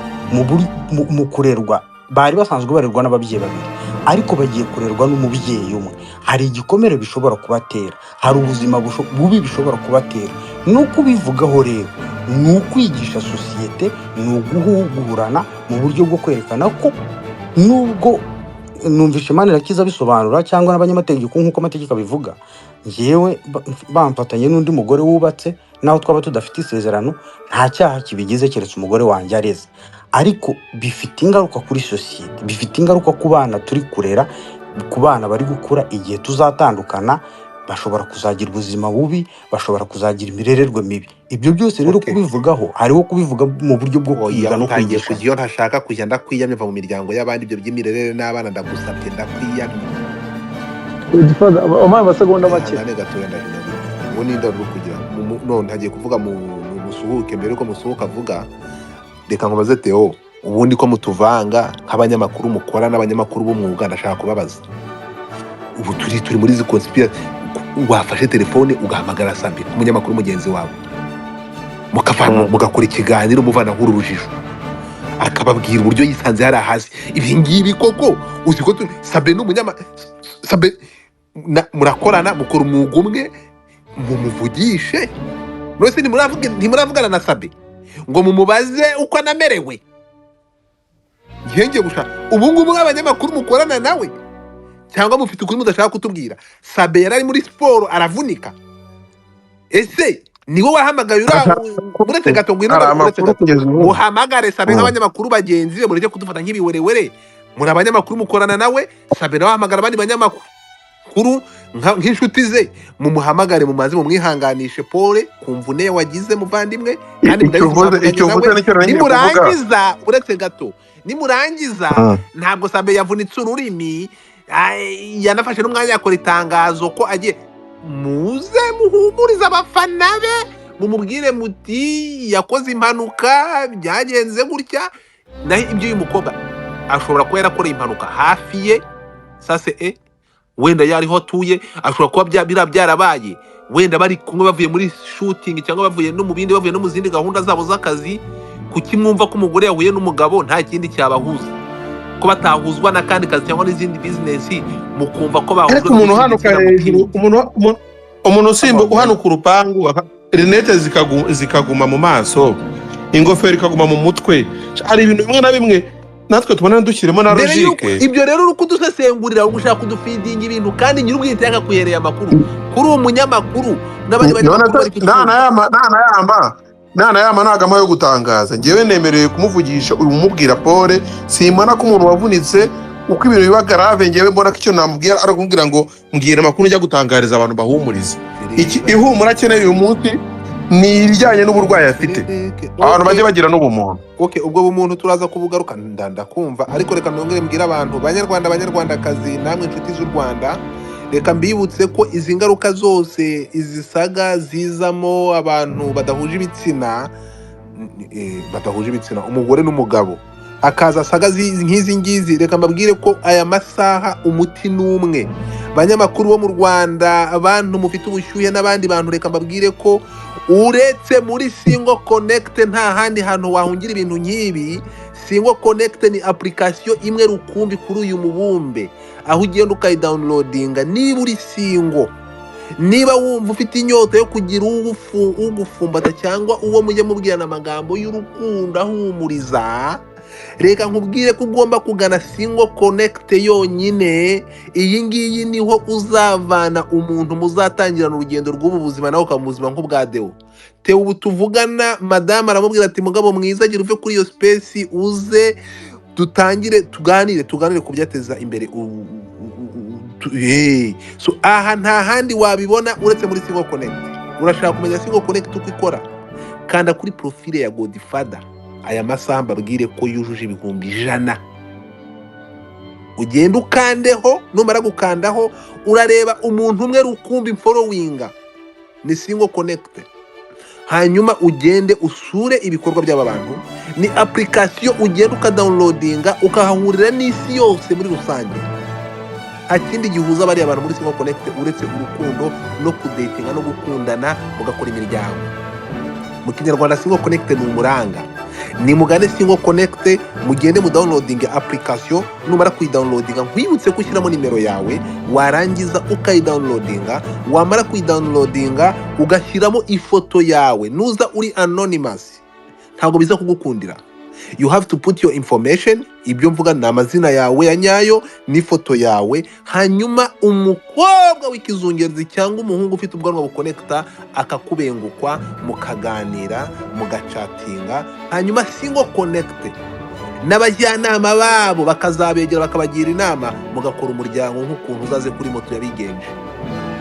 mu kurerwa. Bari basanzwe barerwa n'ababyeyi babiri, ariko bagiye kurerwa n'umubyeyi umwe. Hari igikomere bishobora kubatera, hari ubuzima bubi bishobora kubatera. No kubivugaho rero ni ukwigisha sosiyete, ni uguhugurana mu buryo bwo kwerekana ko nubwo numvishe Manirakiza abisobanura cyangwa n'abanyamategeko nk'uko amategeko abivuga, njyewe bamfatanye n'undi mugore wubatse, naho twaba tudafite isezerano, nta cyaha kibigize keretse umugore wanjye areze. Ariko bifite ingaruka kuri sosiyete, bifite ingaruka ku bana turi kurera, ku bana bari gukura. Igihe tuzatandukana bashobora kuzagira ubuzima bubi, bashobora kuzagira imirererwe mibi. Ibyo byose rero Okay. kubivugaho, hariho kubivuga mu buryo bwo Oya, kwiga no utangiye kwigishanya. kujya iyo ntashaka kujya. Ndakwiyamye, va mu miryango y'abandi. Ibyo by'imirerere n'abana, ndagusabye, ndakwiyamye. Godfather, umpaye amasegonda make. Ihangane gatoya, ndahinyanyura ubu ninde wari uri kugira none hagiye kuvuga musuhuke. Mbere yuko musuhuka avuga, reka nkubaze Theo, ubundi ko mutuvanga nk'abanyamakuru mukora n'abanyamakuru b'umwuga, ndashaka kubabaza. Ubu turi muri izi conspiracy, wafashe telefone ugahamagara Sambi, umunyamakuru mugenzi wawe, mukavana mugakora ikiganiro muvanaho uru rujijo, akababwira uburyo yisanze hariya hasi. Ibi ngibi koko uzi ko Sabe ni umunyama Sabe murakorana, mukora umwuga umwe, mumuvugishe. Mwese ntimuravugana na Sabe ngo mumubaze uko anamerewe? Ngiye gushaka ubu ngubu nk'abanyamakuru mukorana nawe, cyangwa mufite ukuri mudashaka kutubwira? Sabe yari ari muri siporo aravunika. Ese niwe wahamagaye uriya? Uretse gato, ngwino Hari uretse amakuru gato. kugeza ubu. Muhamagare Sabe nk'abanyamakuru bagenzi be, mureke kudufata nk'ibiwerewere. Muri abanyamakuru mukorana nawe. Sabe nawe ahamagara abandi banyamakuru nk'inshuti ze, mumuhamagare, mumaze mumwihanganishe, pole ku mvune wagize muvandimwe, kandi Icyo murabizi uvuze, mwavuganye icyo nawe. uvuze nicyo nari ngiye kuvuga. Nimurangiza, uretse gato, nimurangiza. Ntabwo Sabe yavunitse ururimi, yanafashe n'umwanya yakora itangazo ko agiye. Muze muhumurize abafana be, mumubwire muti yakoze impanuka, byagenze gutya. Naho ibyo uyu mukobwa ashobora kuba yarakoreye impanuka hafi ye, sase wenda yariho atuye, ashobora kuba biriya byarabaye wenda bari kumwe bavuye muri shooting cyangwa bavuye no mu bindi, bavuye no mu zindi gahunda zabo z'akazi. Kuki mwumva ko umugore yahuye n'umugabo nta kindi cyabahuza, ko batahuzwa n'akandi kazi cyangwa n'izindi bizinesi, mukumva ko bahujwe Ariko umuntu n'izindi uhanuka gitsina hejuru mutinya? umuntu usimba uhanuka urupangu, rinete zikaguma mu maso, ingofero ikaguma mu mutwe, hari ibintu bimwe na bimwe natwe tubona dushyiremo na Mbere yuko logique. Ibyo rero uri kudusesengurira, uri gushaka kudufidinga ibintu, kandi nyir'ubwite yakakuhereye amakuru kuri uwo munyamakuru n'abandi banyamakuru bari kucyumva. Ntanayama ntabwo yo gutangaza. Ngewe nemerewe kumuvugisha uyu, mumubwira pole. Simbona ko umuntu wavunitse uko ibintu biba grave. Ngewe mbona ko icyo namubwira ari ukumubwira ngo mbwira amakuru njya gutangariza abantu, bahumurize. Iki ihumura akeneye uyu munsi ni ibijyanye n'uburwayi afite. Abantu bajye bagira n'ubumuntu. Okay, ubwo bumuntu turaza kubugaruka, ndakumva, ariko reka nongere mbwire abantu, banyarwanda, banyarwandakazi, namwe inshuti z'u Rwanda, reka mbibutse ko izi ngaruka zose, izi saga zizamo abantu badahuje ibitsina, badahuje ibitsina, umugore n'umugabo, hakaza saga nk'izi ngizi, reka mbabwire ko aya masaha umuti ni umwe. Banyamakuru bo mu Rwanda, abantu mufite ubushyuhe n'abandi bantu, reka mbabwire ko uretse muri Single Connect nta handi hantu wahungira ibintu nk'ibi. Single Connect ni application imwe rukumbi kuri uyu mubumbe, aho ugenda ukayidawunirodinga niba uri single, niba wumva ufite inyota yo kugira ugufumbata cyangwa uwo mujya mubwirana amagambo y'urukundo ahumuriza. Reka nkubwire ko ugomba kugana Single Connect yonyine. Iyi ngiyi niho uzavana umuntu muzatangirana urugendo rw'ubu buzima, nawe ukaba muzima nk'ubwa Deo. Teo ubu tuvugana, madamu aramubwira ati: "Mugabo mwiza, gira uve kuri iyo space, uze dutangire tuganire ku byateza imbere." So aha nta handi wabibona uretse muri Single Connect. Urashaka kumenya Single Connect uko ikora? Kanda kuri profile ya Godfather aya masaha, mbabwire ko yujuje 100,000. Ugenda ukandeho, numara gukandaho urareba umuntu umwe rukumbi mforowinga ni Single Connect, hanyuma ugende usure ibikorwa by'aba bantu. Ni application ugenda ukadawunilodinga, ukahahurira n'isi yose muri rusange. Nta kindi gihuza bariya bantu muri Single Connect uretse urukundo no kudatinga no gukundana mugakora imiryango. Mu Kinyarwanda Single Connect ni umuranga. Nimugane Single Connect, mugende mu downloading application. Numara kuyidownloadinga, nkwibutse ko ushyiramo nimero yawe, warangiza ukayidownloadinga, wamara kuyidownloadinga ugashyiramo ifoto yawe. Nuza uri anonymous ntabwo biza kugukundira. You have to put your information. Ibyo mvuga ni amazina yawe ya nyayo n'ifoto yawe, hanyuma umukobwa w'ikizungerezi cyangwa umuhungu ufite ubwanwa bukonekita akakubengukwa, mukaganira, mugacatinga, hanyuma Single Connect n'abajyanama babo bakazabegera, bakabagira inama, mugakora umuryango nk'ukuntu uzaze kuri moto yabigenje.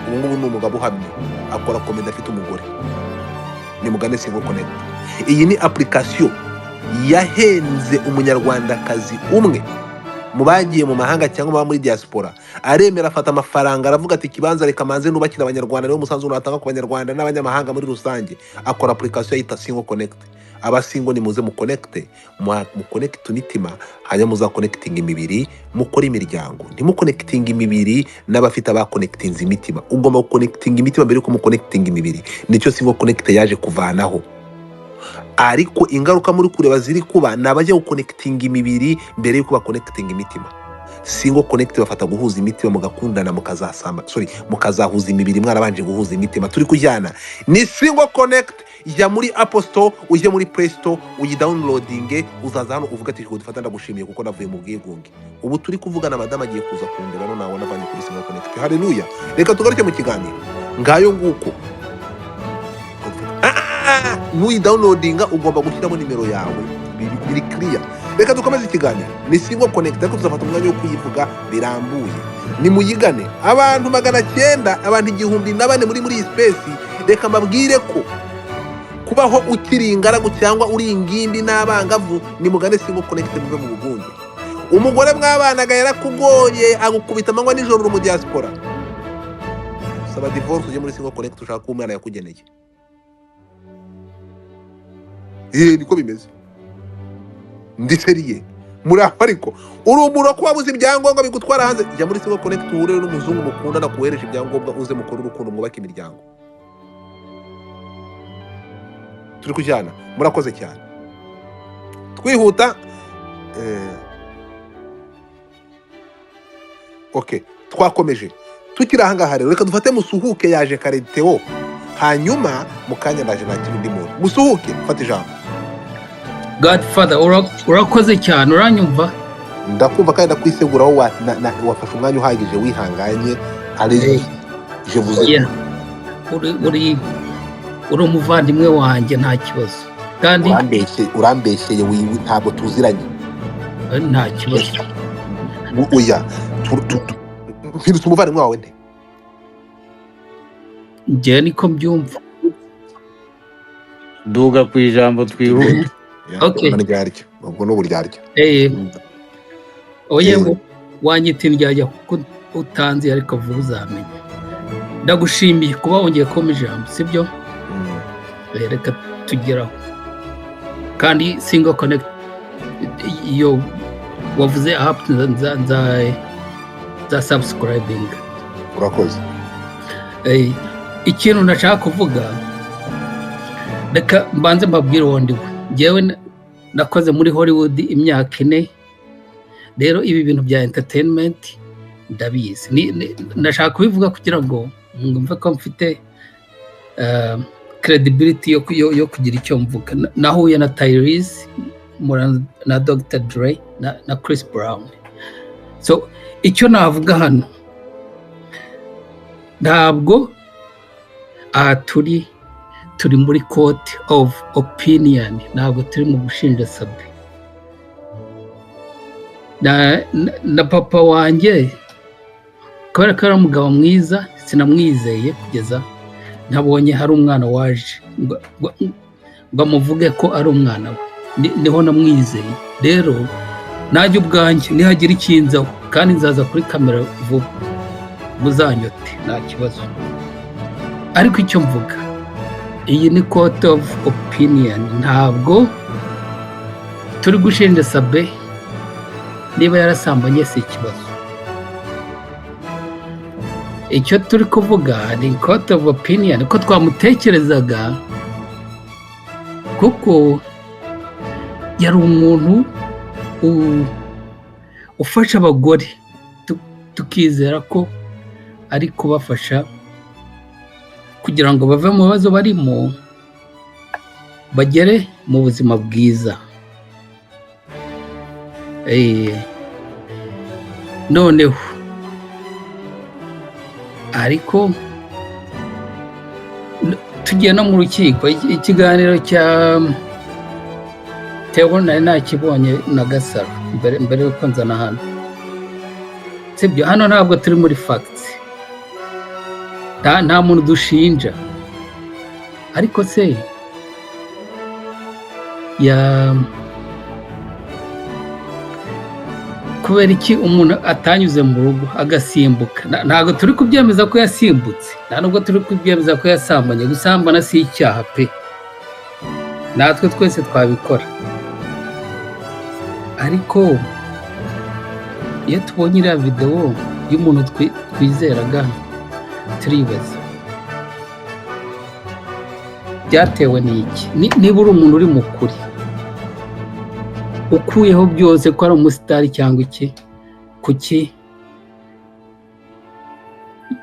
Ubu ngubu ni umugabo uhamye, akora comedy, afite umugore. Nimugane Single Connect. Iyi ni application yahenze Umunyarwandakazi umwe mu bagiye mu mahanga cyangwa baba muri diaspora, aremera afata amafaranga, aravuga ati: "Ikibanza reka manze nubakire Abanyarwanda, niwo musanzu natanga ku Banyarwanda n'abanyamahanga muri rusange." Akora application yita Single Connect. Aba single, nimuze mukonekite, mukonekite imitima, hanyuma muzakonekitinga imibiri, mukore imiryango. Ntimukonekitinga imibiri n'abafite abakonekitinze imitima. Ugomba gukonekitinga imitima mbere yuko mukonekitinga imibiri. Nicyo Single Connect yaje kuvanaho. Ariko ingaruka muri kureba ziri kuba ni abajya gukonekitinga imibiri mbere yuko bakonekitinga imitima. Single Connect bafata guhuza imitima, mugakundana, mukazasamba, sorry, mukazahuza imibiri mwarabanje guhuza imitima. Turi kujyana? Ni Single Connect. Jya muri Apple Store, ujye muri Play Store, uyidownloadinge. Uzaza hano uvuga ati: "Dufata, ndagushimiye kuko navuye mu bwigunge." Ubu turi kuvugana, madamu agiye kuza kundeba none nabona avanye kuri Single Connect. Haleluya! Reka tugaruke mu kiganiro. Ngayo nguko. Nuyidownloadinga ugomba gushyiramo nimero yawe, biri clear. Reka dukomeze ikiganiro. Ni Single Connect, ariko tuzafata umwanya wo kuyivuga birambuye. Nimuyigane. Abantu 900, abantu 1004 muri iyi space, reka mbabwire ko kubaho ukiri ingaragu cyangwa uri ingimbi n'abangavu, nimugane Single Connect, muve mu bugunge. Umugore mwabanaga yarakugoye, agukubita amanywa nijoro, uri mu diaspora, saba divorce, ujye muri Single Connect, ushaka ko umwana yakugeneye. Niko bimeze, ndi sérieux muri aho. Ariko uri umuntu ko wabuze ibyangombwa bigutwara hanze, jya muri Single Connect, uhure n'umuzungu mukundana, kuhereje ibyangombwa, uze mukore urukundo, mwubake imiryango. Turi kujyana? Murakoze cyane. Twihuta. Okay, twakomeje. Tukiri ahangaha rero, reka dufate Musuhuke, yaje kare Theo, hanyuma mu kanya ndaje nakira undi muntu. Musuhuke, fata ijambo. Godfather, urakoze cyane. Uranyumva? Ndakumva kandi ndakwiseguraho, wafashe umwanya uhagije, wihanganye. Allez, je vous Yeah. écoute. Uri umuvandimwe wanjye, nta kibazo kandi. Urambeshye, urambeshyeye, ntabwo tuziranye. Nta kibazo. Oya, mpindutse umuvandimwe wawe nte? Njyewe niko mbyumva. Duga ku ijambo, twihute. Okay. Uburyarya, ubwo ni uburyarya. Oye, wanyita indyarya kuko utanzi, ariko vuba uzamenya. Ndagushimiye kuba wongeye kumpa ijambo, sibyo? Reka tugeraho. Kandi Single Connect iyo wavuze app, nza subscribing. Urakoze. Ikintu ndashaka kuvuga, reka mbanze mbabwire uwo ndi we. Njyewe nakoze muri Hollywood imyaka 4. Rero ibi bintu bya entertainment ndabizi. Ndashaka kubivuga kugira ngo mwumve ko mfite credibility yo kugira icyo mvuga. Nahuye na Tyrese, mpura na Dr Dre na Chris Brown. So icyo navuga hano, ntabwo aha turi muri court of opinion, ntabwo turi mu gushinja Sabe na papa wanjye, kubera ko ari umugabo mwiza. Sinamwizeye kugeza ntabonye hari umwana waje ngo amuvuge ko ari umwana we. Niho namwizeye. Rero najya ubwanjye nihagira ikinzaho, kandi nzaza kuri kamera vuba, muzanyote, nta kibazo. Ariko icyo mvuga, iyi ni court of opinion, ntabwo turi gushinja Sabe. Niba yarasambanye si ikibazo. Icyo turi kuvuga ni court of opinion, ko twamutekerezaga kuko yari umuntu ufasha abagore, tukizera ko ari kubafasha kugira ngo bave mu bibazo barimo bagere mu buzima bwiza. Noneho ariko tugiye no mu rukiko, ikiganiro cya Theo nari nakibonye na Gasaro mbere yuko nzana hano, sibyo? Hano ntabwo turi muri facts, nta muntu dushinja, ariko se ya kubera iki umuntu atanyuze mu rugo agasimbuka? Ntabwo turi kubyemeza ko yasimbutse, nta nubwo turi kubyemeza ko yasambanye. Gusambana si icyaha pe, natwe twese twabikora, ariko iyo tubonye iriya videwo y'umuntu twizeraga turibaza byatewe n'iki? Niba uri umuntu uri mu kuri, ukuyeho byose ko ari umusitari cyangwa iki, kuki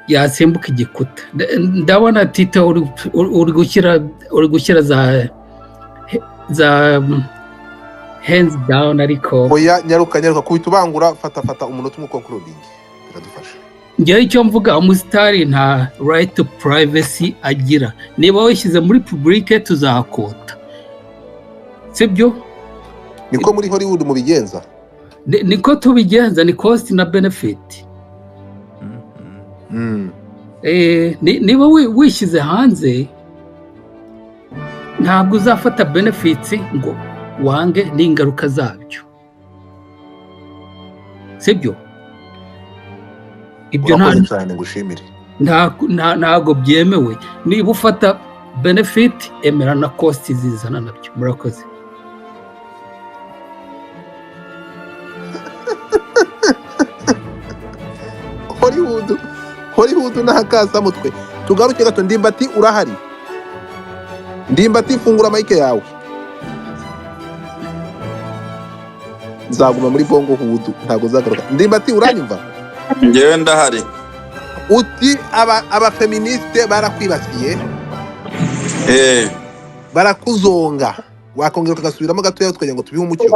yasimbuka igikuta? Ndabona Tito uri gushyira za hands down, ariko oya, nyaruka nyaruka, kubita ubangura, fata fata umunota umwe concluding, biradufasha. Ngewe icyo mvuga, umusitari nta right to privacy agira. Niba wishyize muri public tuzahakota, sibyo? Niko muri Hollywood mubigenza. Niko tubigenza, ni cost na benefit. Niba wishyize hanze ntabwo uzafata benefits ngo wange n'ingaruka zabyo, sibyo? Ibyo Urakoze cyane, ngushimire. Ntabwo byemewe. Niba ufata benefit, emera na cost zizana nabyo. Murakoze. Hollywood, Hollywood n'akasamutwe. Tugaruke gato, Ndimbati urahari? Ndimbati, fungura mic yawe. Nzaguma muri bongo hudu, ntabwo nzagaruka. Ndimbati, uranyumva? Njyewe ndahari. Uti abafeministe barakwibasiye, barakuzonga. Wakongera ukagasubiramo gatoya tukagira ngo tubihe umucyo.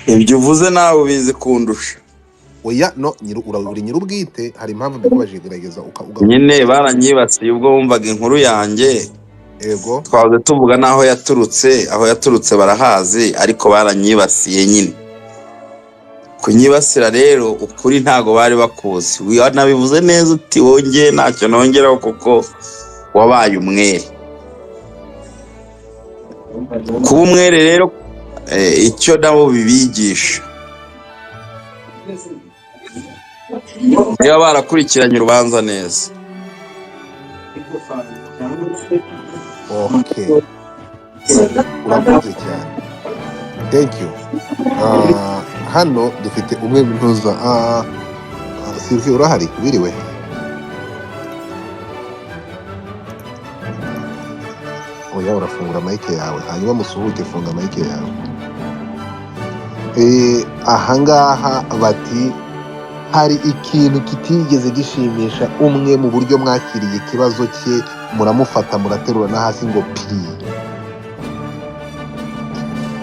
Ibyo uvuze nawe ubizi kundusha. Oya, no uri nyir'ubwite, hari impamvu mbikubajije, gerageza Nyine baranyibasiye ubwo wumvaga inkuru yanjye. Yego. Twahoze tuvuga n'aho yaturutse, aho yaturutse barahazi, ariko baranyibasiye nyine. Kunyibasira rero ukuri ntago bari bakuzi. Wanabivuze neza uti wongeye ntacyo nongeraho kuko wabaye umwere. Kuba umwere rero icyo nabo bibigisha, niba barakurikiranye urubanza neza. Okay, urakoze cyane, thank you. Hano dufite umwe ntuza. Sylvie, urahari? Wiriwe? Oya, urafungura mic yawe hanyuma musuhuke. Funga mic yawe. Ahangaha bati hari ikintu kitigeze gishimisha umwe mu buryo mwakiriye ikibazo cye, muramufata muraterura no hasi ngo pi.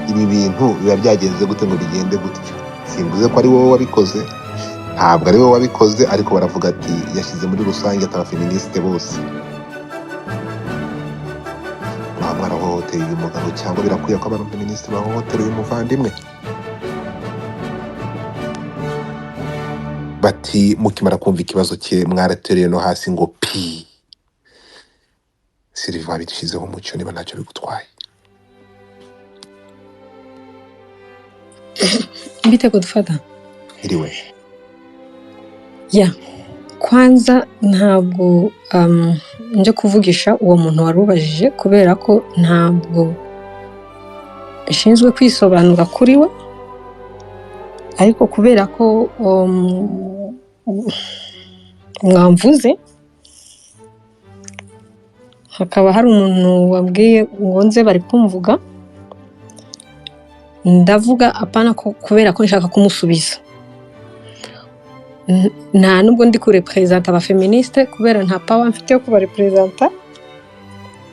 Ibi bintu biba byagenze gute ngo bigende gutyo? Simvuze ko ari wowe wabikoze, ntabwo ari wowe wabikoze, ariko baravuga ati yashyize muri rusange ati abafeministe bose mwaba mwarahohoteye uyu mugabo, cyangwa birakwiye ko abafeministe bahohotera uyu muvandimwe. Bati mukimara kumva ikibazo cye mwaratereye no hasi ngo pi. Sylvie, wabishyizeho umucyo niba ntacyo bigutwaye. Bite Godfather? Iriwe. Ya, kwanza ntabwo nje kuvugisha uwo muntu wari ubajije, kubera ko ntabwo nshinzwe kwisobanura kuri we, ariko kubera ko Mwamvuze, hakaba hari umuntu wabwiye ngo nze bari kumvuga. Ndavuga apana ko kubera ko nshaka kumusubiza. Nta nubwo ndi kurepresenta abafeministe, kubera nta power mfite yo kubarepresenta,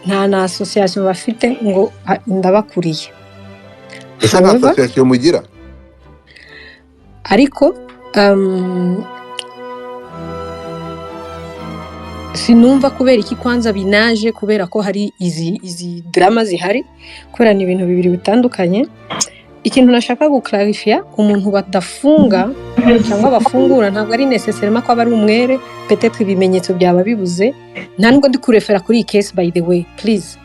nta na association bafite ngo ndabakuriye. Ese nta However, association mugira? Ariko sinumva kubera iki kwanza binaje, kubera ko hari izi drama zihari, kubera ni ibintu bibiri bitandukanye. Ikintu nashaka guclarifiya, umuntu badafunga cyangwa bafungura ntabwo ari nécessairement ko aba ari umwere. Peut-être ibimenyetso byaba bibuze. Nta nubwo ndi kurefera kuri iyi case, by the way, please.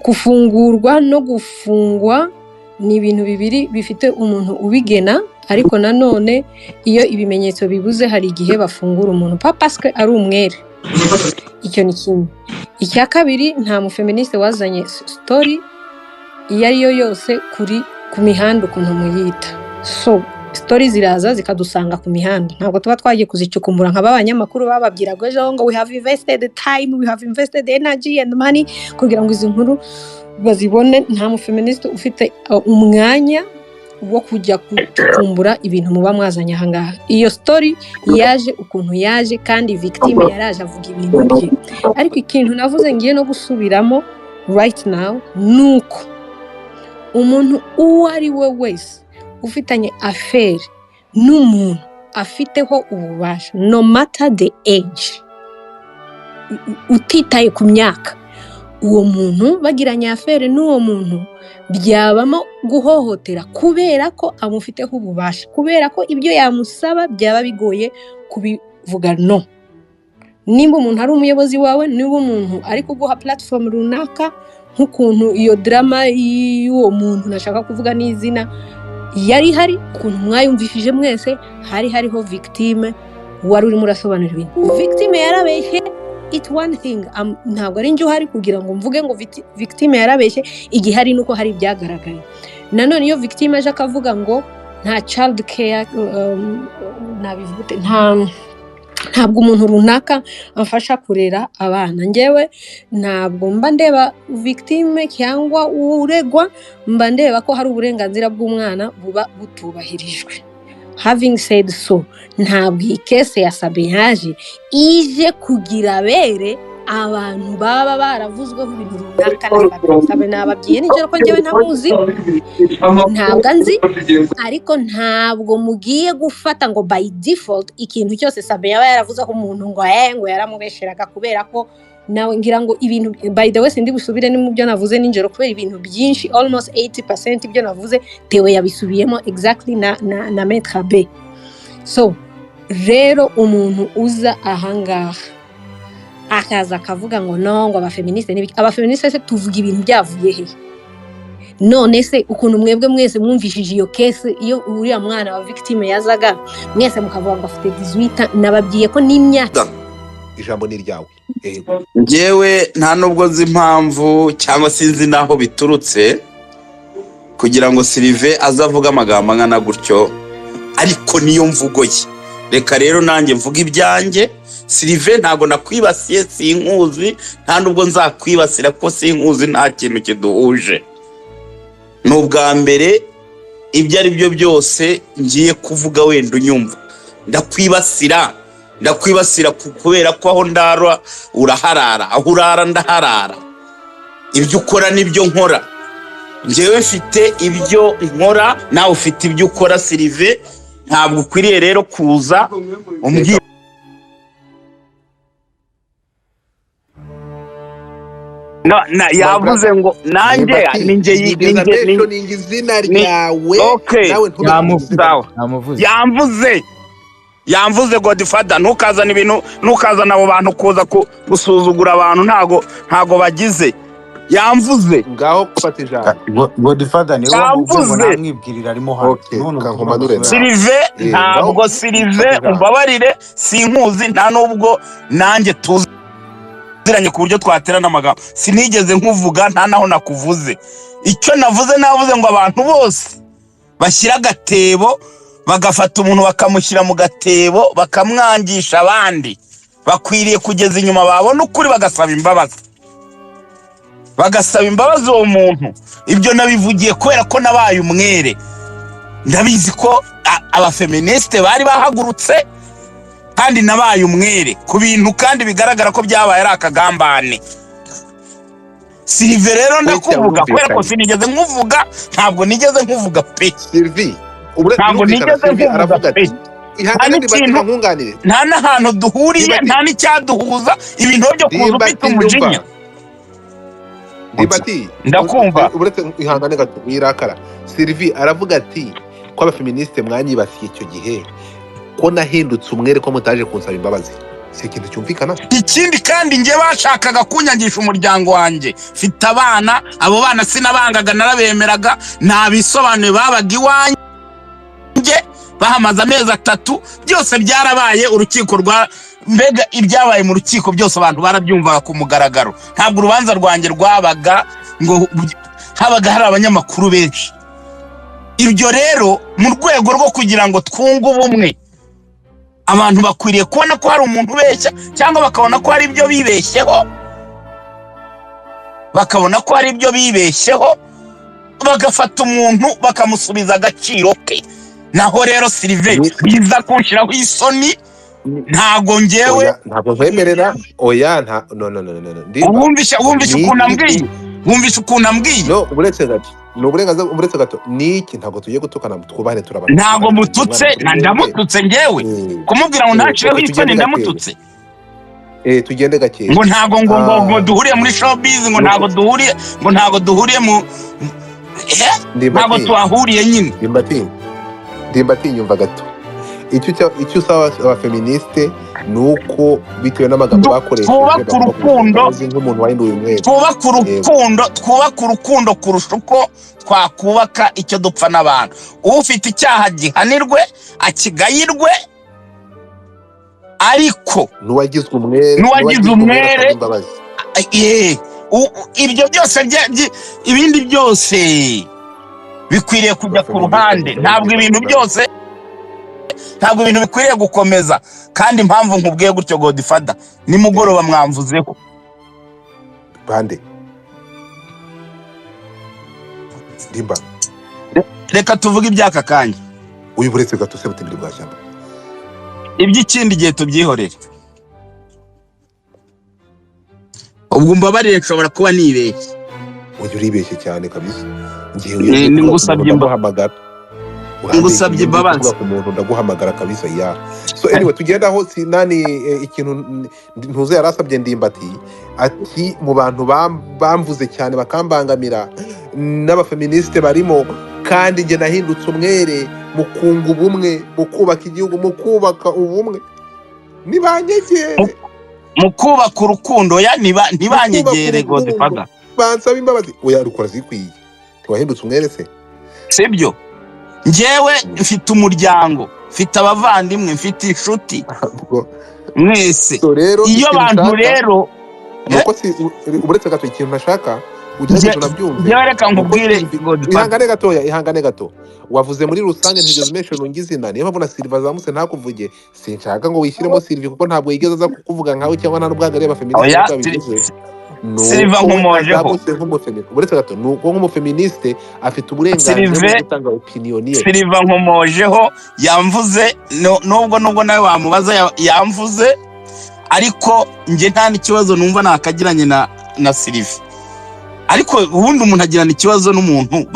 Gufungurwa no gufungwa ni ibintu bibiri bifite umuntu ubigena, ariko nanone iyo ibimenyetso bibuze hari igihe bafungura umuntu pas parce que ari umwere. Icyo ni kimwe. Icya kabiri, nta mufeministe wazanye story iyo ari yo yose kuri ku mihanda ukuntu muyita. So story ziraza zikadusanga ku mihanda, ntabwo tuba twagiye kuzicukumbura nka b'abanyamakuru bababwiraga ejo ngo we have invested time, we have invested energy and money kugira ngo izi nkuru bazibone. Nta mufeministe ufite umwanya wo kujya gucukumbura ibintu muba mwazanye ahangaha. Iyo story yaje ukuntu yaje, kandi victime yaraje avuga ibintu bye. Ariko ikintu navuze ngiye no gusubiramo right now ni uko umuntu uwo ari we wese ufitanye affaire n'umuntu afiteho ububasha, no matter the age, utitaye ku myaka, uwo muntu bagiranye affaire n'uwo muntu byabamo guhohotera, kubera ko amufiteho ububasha, kubera ko ibyo yamusaba byaba bigoye kubivuga no. Nimba umuntu ari umuyobozi wawe, niba umuntu ari kuguha platform runaka, nk'ukuntu iyo drama y'uwo muntu nashaka kuvuga n'izina yari ihari, ukuntu mwayumvishije mwese, hari hariho victime wari urimo urasobanura ibintu. Victime yarabeshye, it one thing. Ntabwo ari njye uhari kugira ngo mvuge ngo victime yarabeshye. Igihari ni uko hari ibyagaragaye. Nanone iyo victime aje akavuga ngo nta child care, nabivuga gute, ntabwo umuntu runaka amfasha kurera abana, njyewe ntabwo mba ndeba victime cyangwa uregwa, mba ndeba ko hari uburenganzira bw'umwana buba butubahirijwe. Having said so, ntabwo iyi case ya Sabe yaje ije kugira abere abantu baba baravuzweho ibintu runaka na Sabe. Sabe nababwiye nijoro ko njyewe ntamuzi, ntabwo anzi, ariko ntabwo mugiye gufata ngo by default ikintu cyose Sabe yaba yaravuzeho umuntu ngo ngo yaramubesheraga, kubera ko nawe ngira ngo ibintu, by the way, sindi busubire ni mu byo navuze nijoro, kubera ibintu byinshi, almost 80% ibyo navuze Theo yabisubiyemo exactly na Maître B. So rero umuntu uza ahangaha akaza akavuga ngo no, ngo abafeministe n'ibiki, abafeministe se tuvuga ibintu byavuye he? None se ukuntu mwebwe mwese mwumvishije iyo case, iyo uriya mwana wa victime yazaga mwese mukavuga ngo afite 18, nababwiye ko n'imyaka Ijambo ni iryawe, yego. Njyewe nta nubwo nzi impamvu cyangwa sinzi n'aho biturutse kugira ngo Silive aze avuge amagambo angana gutyo, ariko niyo mvugo ye. Reka rero nanjye mvuge ibyanjye. Silive, ntabwo nakwibasiye, sinkuzi, nta nubwo nzakwibasira ko sinkuzi, nta kintu kiduhuje. Ni ubwa mbere ibyo ari byo byose ngiye kuvuga wenda unyumva. Ndakwibasira, ndakwibasira kubera ko aho ndara uraharara, aho urara ndaharara, ibyo ukora nibyo nkora. Njyewe mfite ibyo nkora, nawe ufite ibyo ukora. Silive, ntabwo ukwiriye rero kuza umbwira na My yavuze brother, ngo nanjye Ndimbati, ni njye nigeze ni njye ni mentioning izina ni ryawe, okay. nawe ntube Yamuvuze. Sawa. Yamuvuze. Yamvuze, yamvuze. Godfather, ntukazane ibintu, ntukazane abo bantu kuza gusuzugura abantu. Ntago bagize, yamvuze. Ngaho fata ijambo. Godfather niwe wamubwiye ngo Yamvuze. namwibwirira arimo hano. Okay, None uvuga ngo kankomanure nawe. Silive, Ngaho ntabwo Silive, fata ijambo. umbabarire, sinkuzi, nta nubwo nanjye tuziranye ku buryo twaterana amagambo. Sinigeze nkuvuga, nta naho nakuvuze. Icyo navuze, navuze ngo abantu bose bashyira agatebo Bagafata umuntu bakamushyira mu gatebo, bakamwangisha abandi. Bakwiriye kugeza inyuma, babona ukuri bagasaba imbabazi, bagasaba imbabazi uwo muntu. Ibyo nabivugiye kubera ko nabaye umwere. Ndabizi ko abafeministe bari bahagurutse, kandi nabaye umwere ku bintu, kandi bigaragara ko byabaye ari akagambane. Silive rero, Wese ndakuvuga kubera ko birumvikanye. sinigeze nkuvuga, ntabwo nigeze nkuvuga pe. Sylvie, Ntabwo birumvikana. nigeze Sylvie nkuvuga aravuga pe. ati Nta ihangane Ndimbati, n'ikintu, nkunganire. nta n'ahantu duhuriye, Ndimbati, nta n'icyaduhuza. Ibintu byo kuza ufite Ndimbati, ndumva. umujinya. Ndimbati, Ndakumva. Uretse ihangane gato, wirakara. Sylvie aravuga ati ko abafeministe mwanyibasiye icyo gihe, ko nahindutse umwere, ko mutaje kunsaba imbabazi, si ikintu cyumvikana. Ikindi kandi, njye bashakaga kunyangisha umuryango wanjye. Mfite abana, abo bana sinabangaga, narabemeraga. Nta bisobanuye, babaga iwanjye, bahamaze amezi 3, byose byarabaye. Urukiko rwa mbega ibyabaye mu rukiko byose abantu barabyumvaga ku mugaragaro. Ntabwo urubanza rwanjye rwabaga ngo habaga hari abanyamakuru benshi. Ibyo rero, mu rwego rwo kugira ngo twunge ubumwe, abantu bakwiriye kubona ko hari umuntu ubeshya, cyangwa bakabona ko hari ibyo bibeshyeho, bakabona ko hari ibyo bibeshyeho, bagafata umuntu bakamusubiza agaciro ke. Naho rero Silive, biza kunshyiraho isoni, ntago ngewe. Oya, ntabwo nkwemerera. Oya, nta, no, no, no, no, no. Ndimba. Wumvishe Ni ukuntu iki? ambwiye? Wumvishe ukuntu ambwiye? No, uretse gato, ni uburenganzira. Uretse gato, ni iki? Ntabwo tugiye gutukana, twubahane, turabana. Ntabwo Twubahane, mututse. umwana Na kuri mwebwe. Ndamututse ngewe? Kumubwira ngo ntacireho Reka isoni, tugende gakeya. ndamututse? Tugende gakeya. Ngo ntago ngo duhuriye muri showbiz, ngo ntago duhuriye, ngo ntago duhuriye mu Ndimbati. ntago tuhahuriye nyine. Ndimbati, Ndimbati, nyumva gato. Icyo usaba abafeministe ni uko bitewe n'amagambo bakoresheje Twubake bagomba kumusaba urukundo. imbabazi nk'umuntu wahinduye umwere. Twubake Yego. urukundo, twubake urukundo kurusha uko twakubaka icyo dupfa n'abantu. Ufite icyaha gihanirwe, akigayirwe, ariko n'uwagizwe umwere, n'uwagize n'uwagizwe umwere umwere asaba imbabazi. Ibyo byose ibindi byose bikwiriye kujya ku Abafeministe ruhande. musaba Ntabwo imbabazi. ibintu byose, ntabwo ibintu bikwiriye gukomeza. Kandi impamvu nkubwiye gutyo, Godfather, nimugoroba mwamvuzeho. Bande? Ndimba. Reka tuvuge iby'aka kanya. Uyu, buretse gato se, butembere bwa shyamba. Iby'ikindi gihe tubyihorere. Ubwo mbabarire, nshobora kuba nibeshye. Ujya uribeshye cyane kabisa. Ngewe iyo Eh, ngiye ni kuvuga ku muntu ngusabye ndaguhamagara. Urambeshye. Ngusabye Iyo ngiye imbabazi. kuvuga ku muntu ndaguhamagara kabisa. Ya, so anyway, tugenda aho sinani ikintu ntuze yari asabye Ndimbati, ati mu bantu bamvuze cyane bakambangamira n'abafeministe barimo, kandi njye nahindutse umwere mu kunga ubumwe, mu kubaka igihugu, mu kubaka ubumwe, nibanyegere. Mu kubaka urukundo ya Mu kubaka ntibanyegere. urukundo. Godfather. Bansaba imbabazi. Oya, rukora zikwiye, ntiwahindutse umwere se? Sibyo, njyewe mfite umuryango, mfite abavandimwe, mfite inshuti. Ntabwo. Mwese. So rero iyo ikintu abantu nshaka rero ni uko uretse gato, ikintu ntashaka ugerageze unabyumve, Njyewe reka ni uko nkubwire, Godfather. Ihangane gatoya, ihangane gato. Wavuze muri rusange, ntigeze umention ngo izina. Niyo mpamvu na Silva azamutse ntakuvuge. Sinshaka ngo wishyiremo Silva kuko ntabwo yigeze aza kukuvuga nkawe, cyangwa nta n'ubwo areba feministe Oya, nk'uko yabivuze. Ni Silva uko we nkomojeho. azamutse nk'umufeministe. Uretse gato, ni uko nk'umufeministe afite uburenganzira bwo Sylvain gutanga opinion ye. Silva nkomojeho, yamvuze. Nubwo nawe wamubaza, yamvuze, ariko njye nta n'ikibazo numva nakagiranye na Sylvie. Ariko ubundi umuntu agirana ikibazo n'umuntu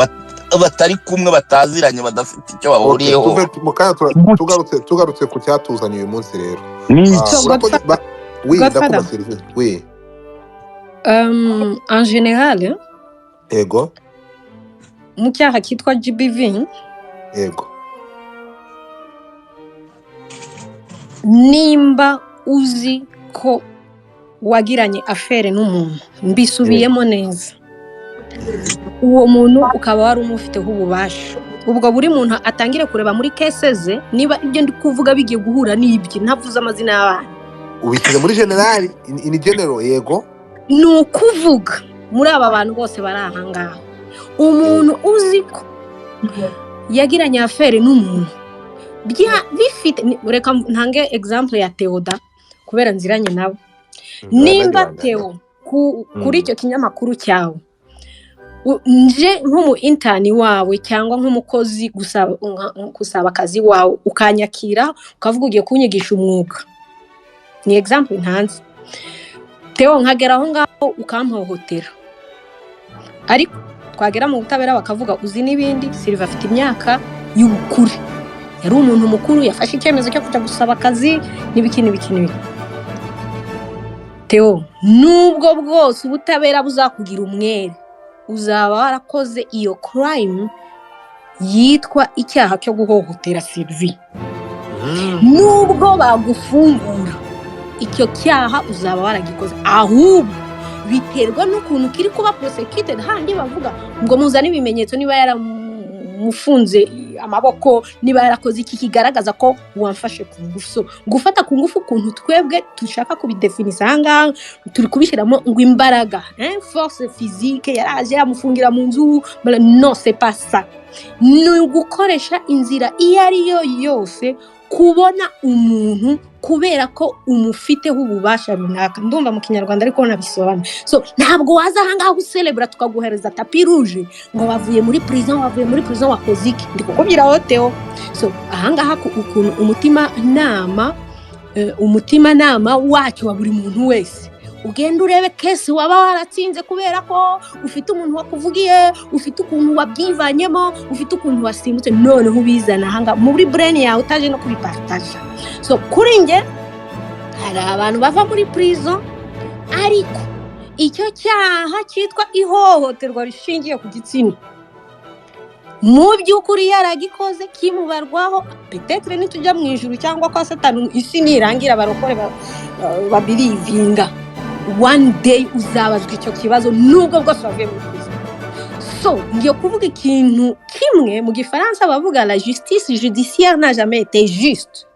batari kumwe, bataziranye, badafite icyo Okay, bahuriyeho. tuve mu kanya Gute? tugarutse ku cyatuzanye uyu munsi rero. Ni iki? So Urakoze Godfather, oui, Godfather. ndakumva Sylvie, oui. En général, Ego. mu cyaha cyitwa GBV, Ego. nimba uzi ko wagiranye affaire n'umuntu, mbisubiyemo neza, uwo muntu ukaba wari umufiteho ububasha, ubwo buri muntu atangire kureba muri case ze niba ibyo ndi kuvuga bigiye guhura n'ibye, ntavuze amazina y'abantu. Ubishyize muri general, in general, yego. Ni ukuvuga muri aba bantu bose bari aha ngaha, umuntu uzi ko yagiranye affaire n'umuntu Bifite reka ntange example ya Theoda kubera nziranye nawe. Nanjye Nimba wanjye. Theo kuri icyo kinyamakuru cyawe, nje nk'umu intern wawe cyangwa nk'umukozi gusaba akazi wawe, ukanyakira, ukavuga ugiye kunyigisha umwuga, ni example ntanze Theo, nkagera aho ngaho ukampohotera, ariko twagera mu butabera bakavuga, uzi n'ibindi, Silva afite imyaka y'ubukure, yari umuntu mukuru, yafashe icyemezo cyo kujya gusaba akazi n'ibiki n'ibiki n'ibiki. Theo, nubwo bwose ubutabera buzakugira umwere, uzaba warakoze iyo crime yitwa icyaha cyo guhohotera Sylvie. Nubwo bagufungura, icyo cyaha uzaba waragikoze. Ahubwo biterwa n'ukuntu kiri kuba prosecuted. Handi bavuga ngo muzane ibimenyetso, niba yaramufunze amaboko, niba yarakoze iki kigaragaza ko wamfashe ku ngufu. So gufata ku ngufu, ukuntu twebwe dushaka kubidefinisa ahangaha, turi kubishyiramo ngo imbaraga, force physique, yaraje yamufungira mu nzu. Non, c'est pas ça. Ni ugukoresha inzira iyo ari yo yose kubona umuntu kubera ko umufiteho ububasha runaka. Ndumva mu Kinyarwanda ariko nabisobanura. So ntabwo waza ahangaha userebura, tukaguhereza tapis rouge ngo wavuye muri prison, wavuye muri prison wakoze iki? Ndi kukubwira wowe Theo. So ahangaha ukuntu umutimanama wacyo wa buri muntu wese ugenda urebe case waba waratsinze kubera ko ufite umuntu wakuvugiye, ufite ukuntu wabyivanyemo, ufite ukuntu wasimbutse, noneho ubizana ahangaha muri brain yawe utaje no kubipartaja. So kuri njye, hari abantu bava muri prison, ariko icyo cyaha cyitwa ihohoterwa rishingiye ku gitsina, mu by'ukuri yaragikoze, kimubarwaho. Peut-être nitujya mu ijuru cyangwa kwa Satani, isi nirangira, abarokore babirivinga, one day uzabazwa icyo kibazo nubwo bwose wavuye muri prison. So ngiye kuvuga ikintu kimwe. Mu Gifaransa bavuga: "La justice judiciaire n'a jamais été juste."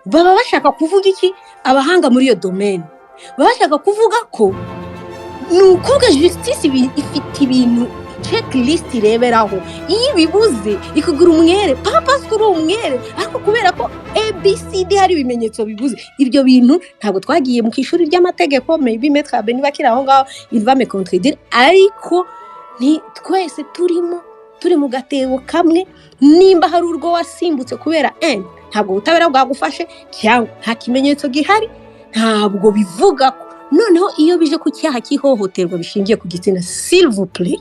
Baba bashaka kuvuga iki? Abahanga muri iyo domaine baba bashaka kuvuga ko, ni ukuvuga, justice ifite ibintu, checklist ireberaho. Iyo ibibuze ikugira umwere, papa uri umwere, ariko kubera ko ABCD hari ibimenyetso bibuze. Ibyo bintu ntabwo twagiye mu ishuri ry'amategeko. Maybe Maître Abe niba akiri aho ngaho, il va me contredire, ariko ni twese turimo, turi mu gatebo kamwe. Nimba hari urwo wasimbutse kubera ntabwo ubutabera bwagufashe cyangwa nta kimenyetso gihari, ntabwo bivuga ko noneho iyo bije ku cyaha cy'ihohoterwa bishingiye ku gitsina, s'il vous plaît,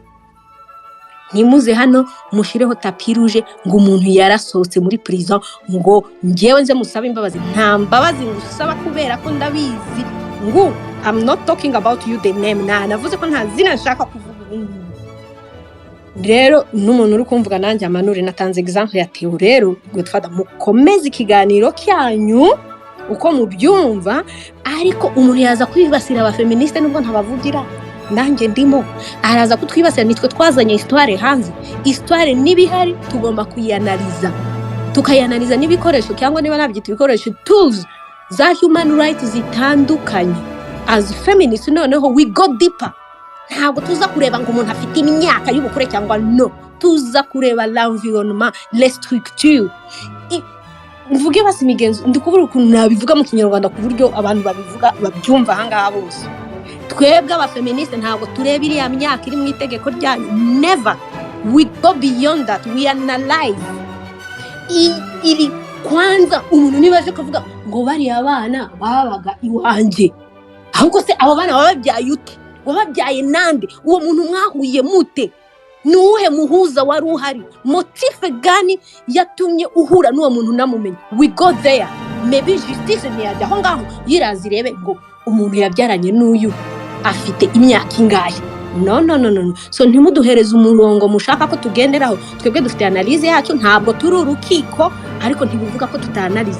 ntimuze hano mushireho tapis rouge ngo umuntu yarasohotse muri prison, ngo ngewe nze musabe imbabazi. Nta mbabazi ngusaba, kubera ko ndabizi ngo I'm not talking about you, the name. Nta navuze ko nta zina nshaka kuvuga ubu ngubu. Rero n'umuntu uri kumvuga nanjye amanure, natanze example ya Theo. Rero Godfather, mukomeze ikiganiro cyanyu uko mubyumva, ariko umuntu yaza kwibasira abafeministe, nubwo ntabavugira, nanjye ndimo, araza kutwibasira. Nitwe twazanye histoire hanze. Histoire niba ihari, tugomba kuyanaliza, tukayanaliza n'ibikoresho, cyangwa niba nabyita ibikoresho, tools za human rights zitandukanye. As feminist noneho we go deeper. Ntabwo tuza kureba ngo umuntu afite imyaka y'ubukure cyangwa no, tuza kureba l'environnement, les structures. Mvuge basi imigenzo, ndi kubura ukuntu nabivuga mu Kinyarwanda ku buryo abantu babivuga babyumva ahangaha bose. Twebwe abafeministe ntabwo tureba iriya myaka iri mu itegeko ryanyu. Never. We go beyond that. We analyze iri kwanza umuntu niba aje kuvuga ngo bariya bana babaga iwanjye, ahubwo se abo bana wababyaye ute? Wababyaye nande? Uwo muntu mwahuye mute? Ni uwuhe muhuza wari uhari? Motif gani yatumye uhura n'uwo muntu unamumenya? We go there. Maybe justice ntiyajya aho ngaho yiraza irebe ngo umuntu yabyaranye n'uyu afite imyaka ingahe? No, no, no, no, no. So ntimuduhereze umurongo mushaka ko tugenderaho. Twebwe dufite analyse yacu. Ntabwo turi urukiko, ariko ntibivuga ko tutanaliza.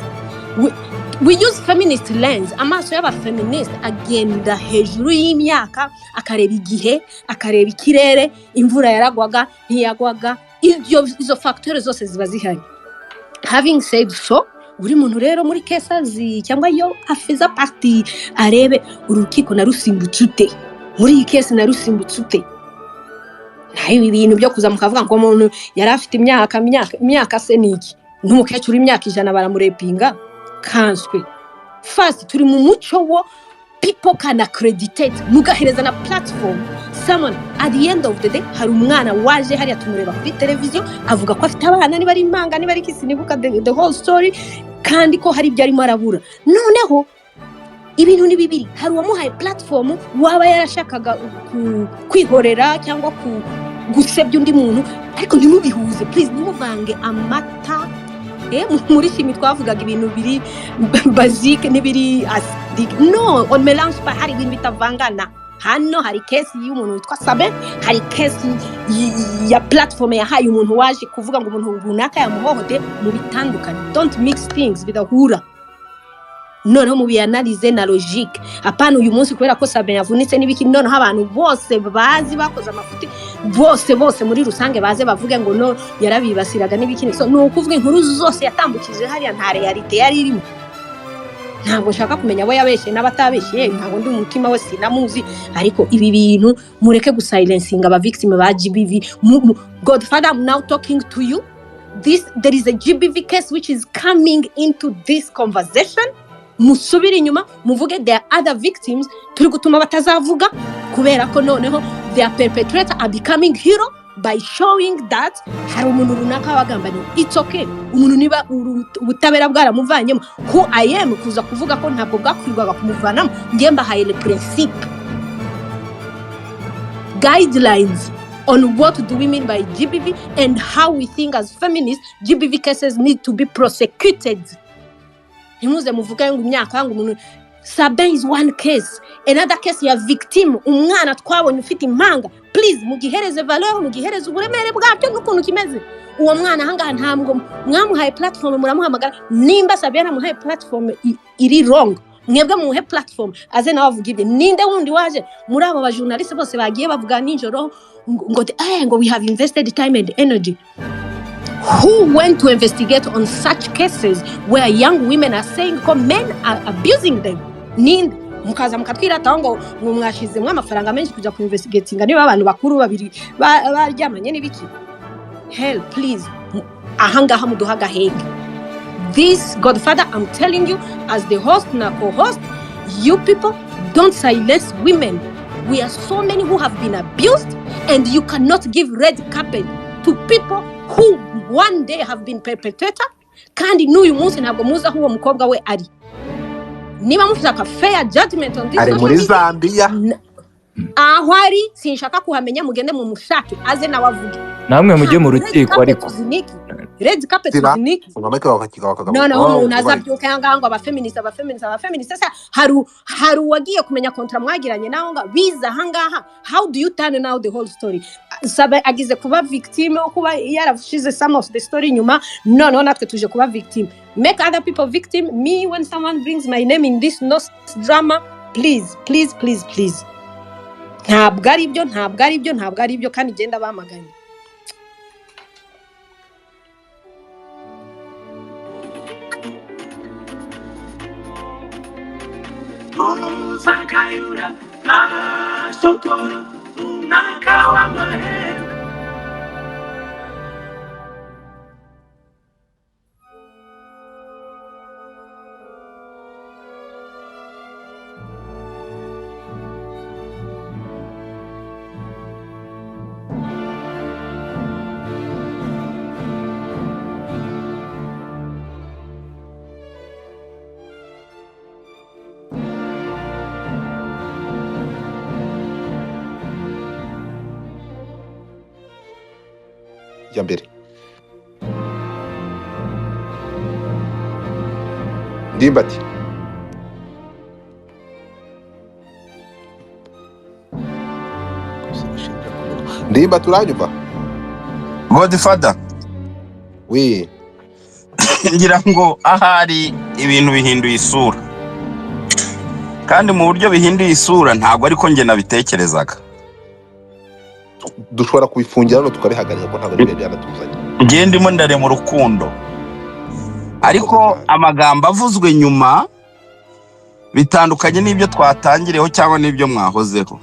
We use feminist lens. Amaso y'abafeministe agenda hejuru y'imyaka, akareba igihe, akareba ikirere, imvura yaragwaga, ntiyagwaga, ibyo izo facteurs zose ziba zihari. Having said so, buri muntu rero muri case azi cyangwa iyo afeza parti, arebe urukiko narusimbutse ute muri iyi case, narusimbutse ute. Naho ibi bintu byo kuza mukavuga ngo umuntu yari afite imyaka, imyaka se ni iki? N'umukecuru w'imyaka 100 baramurepinga kanswe. First turi mu muco wo people can accreditate, mugahereza na platform someone. At the end of the day hari umwana waje hariya tumureba kuri televiziyo avuga ko afite abana, niba ari impanga, niba ari iki, sinibuka the whole story, kandi ko hari ibyo arimo arabura. Noneho ibintu ni bibiri, hari uwamuhaye platform waba yarashakaga kwihorera cyangwa gusebya undi muntu, ariko ntimubihuze please, ntimuvange amata. Muri chimie twavugaga ibintu biri basique n'ibiri acidique. No, on mélange pas, hari ibintu bitavangana. Hano hari case y'umuntu witwa Sabe, hari case ya platform yahaye umuntu waje kuvuga ngo umuntu runaka yamuhohote. Mu bitandukanye, don't mix things bidahura. Noneho mubianalyse na logique, apana uyu munsi kubera ko Sabe yavunitse n'ibiki, noneho abantu bose bazi bakoze amafuti bose bose muri rusange baze bavuge ngo no yarabibasiraga n'ibiki. So ni ukuvuga inkuru zose yatambukije hariya nta réalité yari irimo. Ntabwo nshaka kumenya abo yabeshye n'abatabeshye, ntabwo ndi umutima we, sinamuzi, ariko ibi bintu mureke gusilencinga aba victim ba GBV. Godfather, I'm now talking to you. This, there is a GBV case which is coming into this conversation. Musubire inyuma muvuge there are other victims turi gutuma batazavuga, kubera ko noneho their perpetrator are becoming hero by showing that hari umuntu runaka wabagambaniye. It's okay, umuntu niba ubutabera bwaramuvanyemo, who I am kuza kuvuga ko ntabwo bwakwirwaga kumuvanamo. Njye mbahaye le principe, guidelines on what do we mean by GBV and how we think as feminists GBV cases need to be prosecuted. Ntimuze muvuge ngo imyaka, ngo umuntu. Sabin is one case, another case ya victim, umwana twabonye ufite impanga. Please mugihereze valeur, mugihereze uburemere bwacyo n'ukuntu kimeze. Uwo mwana ahangaha ntabwo mwamuhaye platform, muramuhamagara. Nimba Sabin yaramuhaye platform iri wrong, mwebwe mumuhe platform aze nawe avuga ibye. Ninde wundi waje muri abo bajournaliste bose bagiye bavuga nijoro ngo ngo we have invested time and energy? Who went to investigate on such cases where young women are saying ko men are abusing them? Ninde? Mukaza mukatwirataho ngo mwashizemo amafaranga menshi kujya ku investigatinga niba abantu bakuru babiri baryamanye n'ibiki. Hell, please, ahangaha muduha agahenge. This, Godfather, I'm telling you as the host na co-host, you people don't silence women. We are so many who have been abused, and you cannot give red carpet to people who one day have been perpetrator. Kandi n'uyu munsi ntabwo muzi aho uwo mukobwa we ari. Niba mushaka fair judgment on this ari social muri media, Zambia. Aho ari sinshaka kuhamenya, mugende mumushake aze nawe avuge. Namwe mujye mu Ntabwo red rukiko carpet ariko tuziniki, red carpet siba tuziniki. ungomeke wakakiga wakagabo. Noneho Oh, umuntu ubaye azabyuka ahangaha ngo abafeministe, abafeministe, abafeministe. Sasa hari uwagiye kumenya contrat mwagiranye naho nga biza ahangaha. How do you turn now the whole story? Sabe agize kuba victim wo kuba yarashize some of the story inyuma, noneho natwe tuje kuba victim. Make other people victim. Me, when someone brings my name in this no drama, please, please, please, please, ntabwo ari byo, ntabwo ari byo, ntabwo ari byo, kandi genda bamaganye. Uzakayura masokoro umwaka w'amahera. Ya mbere ndimbati ndimbati, uranyumva? Godfather, Oui. ngira ngo ahari ibintu bihinduye isura, kandi mu buryo bihinduye isura ntabwo ariko njye nabitekerezaga. Dushobora kubifungira hano tukabihagarika ko ntabwo ari ibintu byanatuzanye. Njye ndimo ndarema urukundo, Urakoze ariko cyane. amagambo avuzwe nyuma bitandukanye n'ibyo twatangiriyeho cyangwa n'ibyo mwahozeho.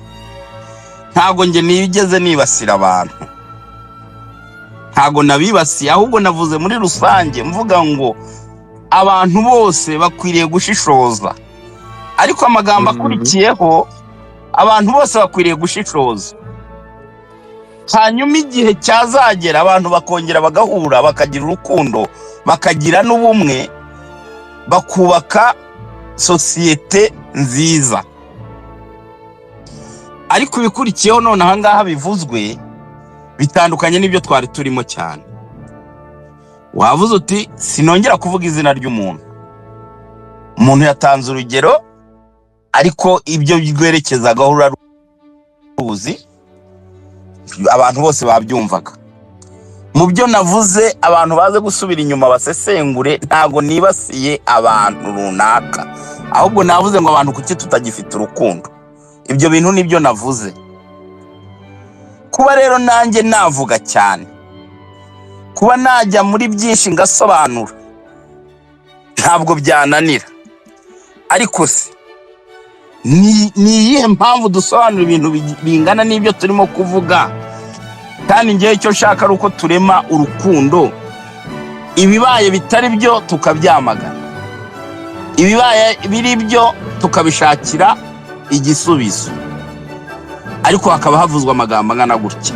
Ntabwo njye nigeze nibasira abantu, Ntago nabibasiye, ahubwo navuze muri rusange, mvuga ngo abantu bose bakwiriye gushishoza. Ariko amagambo akurikiyeho, abantu bose bakwiriye gushishoza, hanyuma igihe cyazagera abantu bakongera bagahura, bakagira urukundo, bakagira n'ubumwe, bakubaka sosiyete nziza. Ariko ibikurikiyeho none aha ngaha bivuzwe bitandukanye n'ibyo twari turimo cyane. Wavuze uti sinongera kuvuga izina ry'umuntu. Umuntu yatanze urugero, ariko ibyo rwerekezagaho uraruzi, abantu bose babyumvaga. Mu byo navuze, abantu baze gusubira inyuma basesengure, ntago nibasiye abantu runaka, ahubwo navuze ngo abantu kuki tutagifite urukundo. Ibyo bintu nibyo navuze. Kuba rero nanjye navuga cyane, kuba najya muri byinshi ngasobanura, ntabwo byananira. Ariko se ni iyihe mpamvu dusobanura ibintu bingana n'ibyo turimo kuvuga? Kandi ngewe icyo nshaka ari uko turema urukundo, ibibaye bitari byo tukabyamagana, ibibaye biri byo tukabishakira igisubizo. Ariko hakaba havuzwa amagambo angana gutya,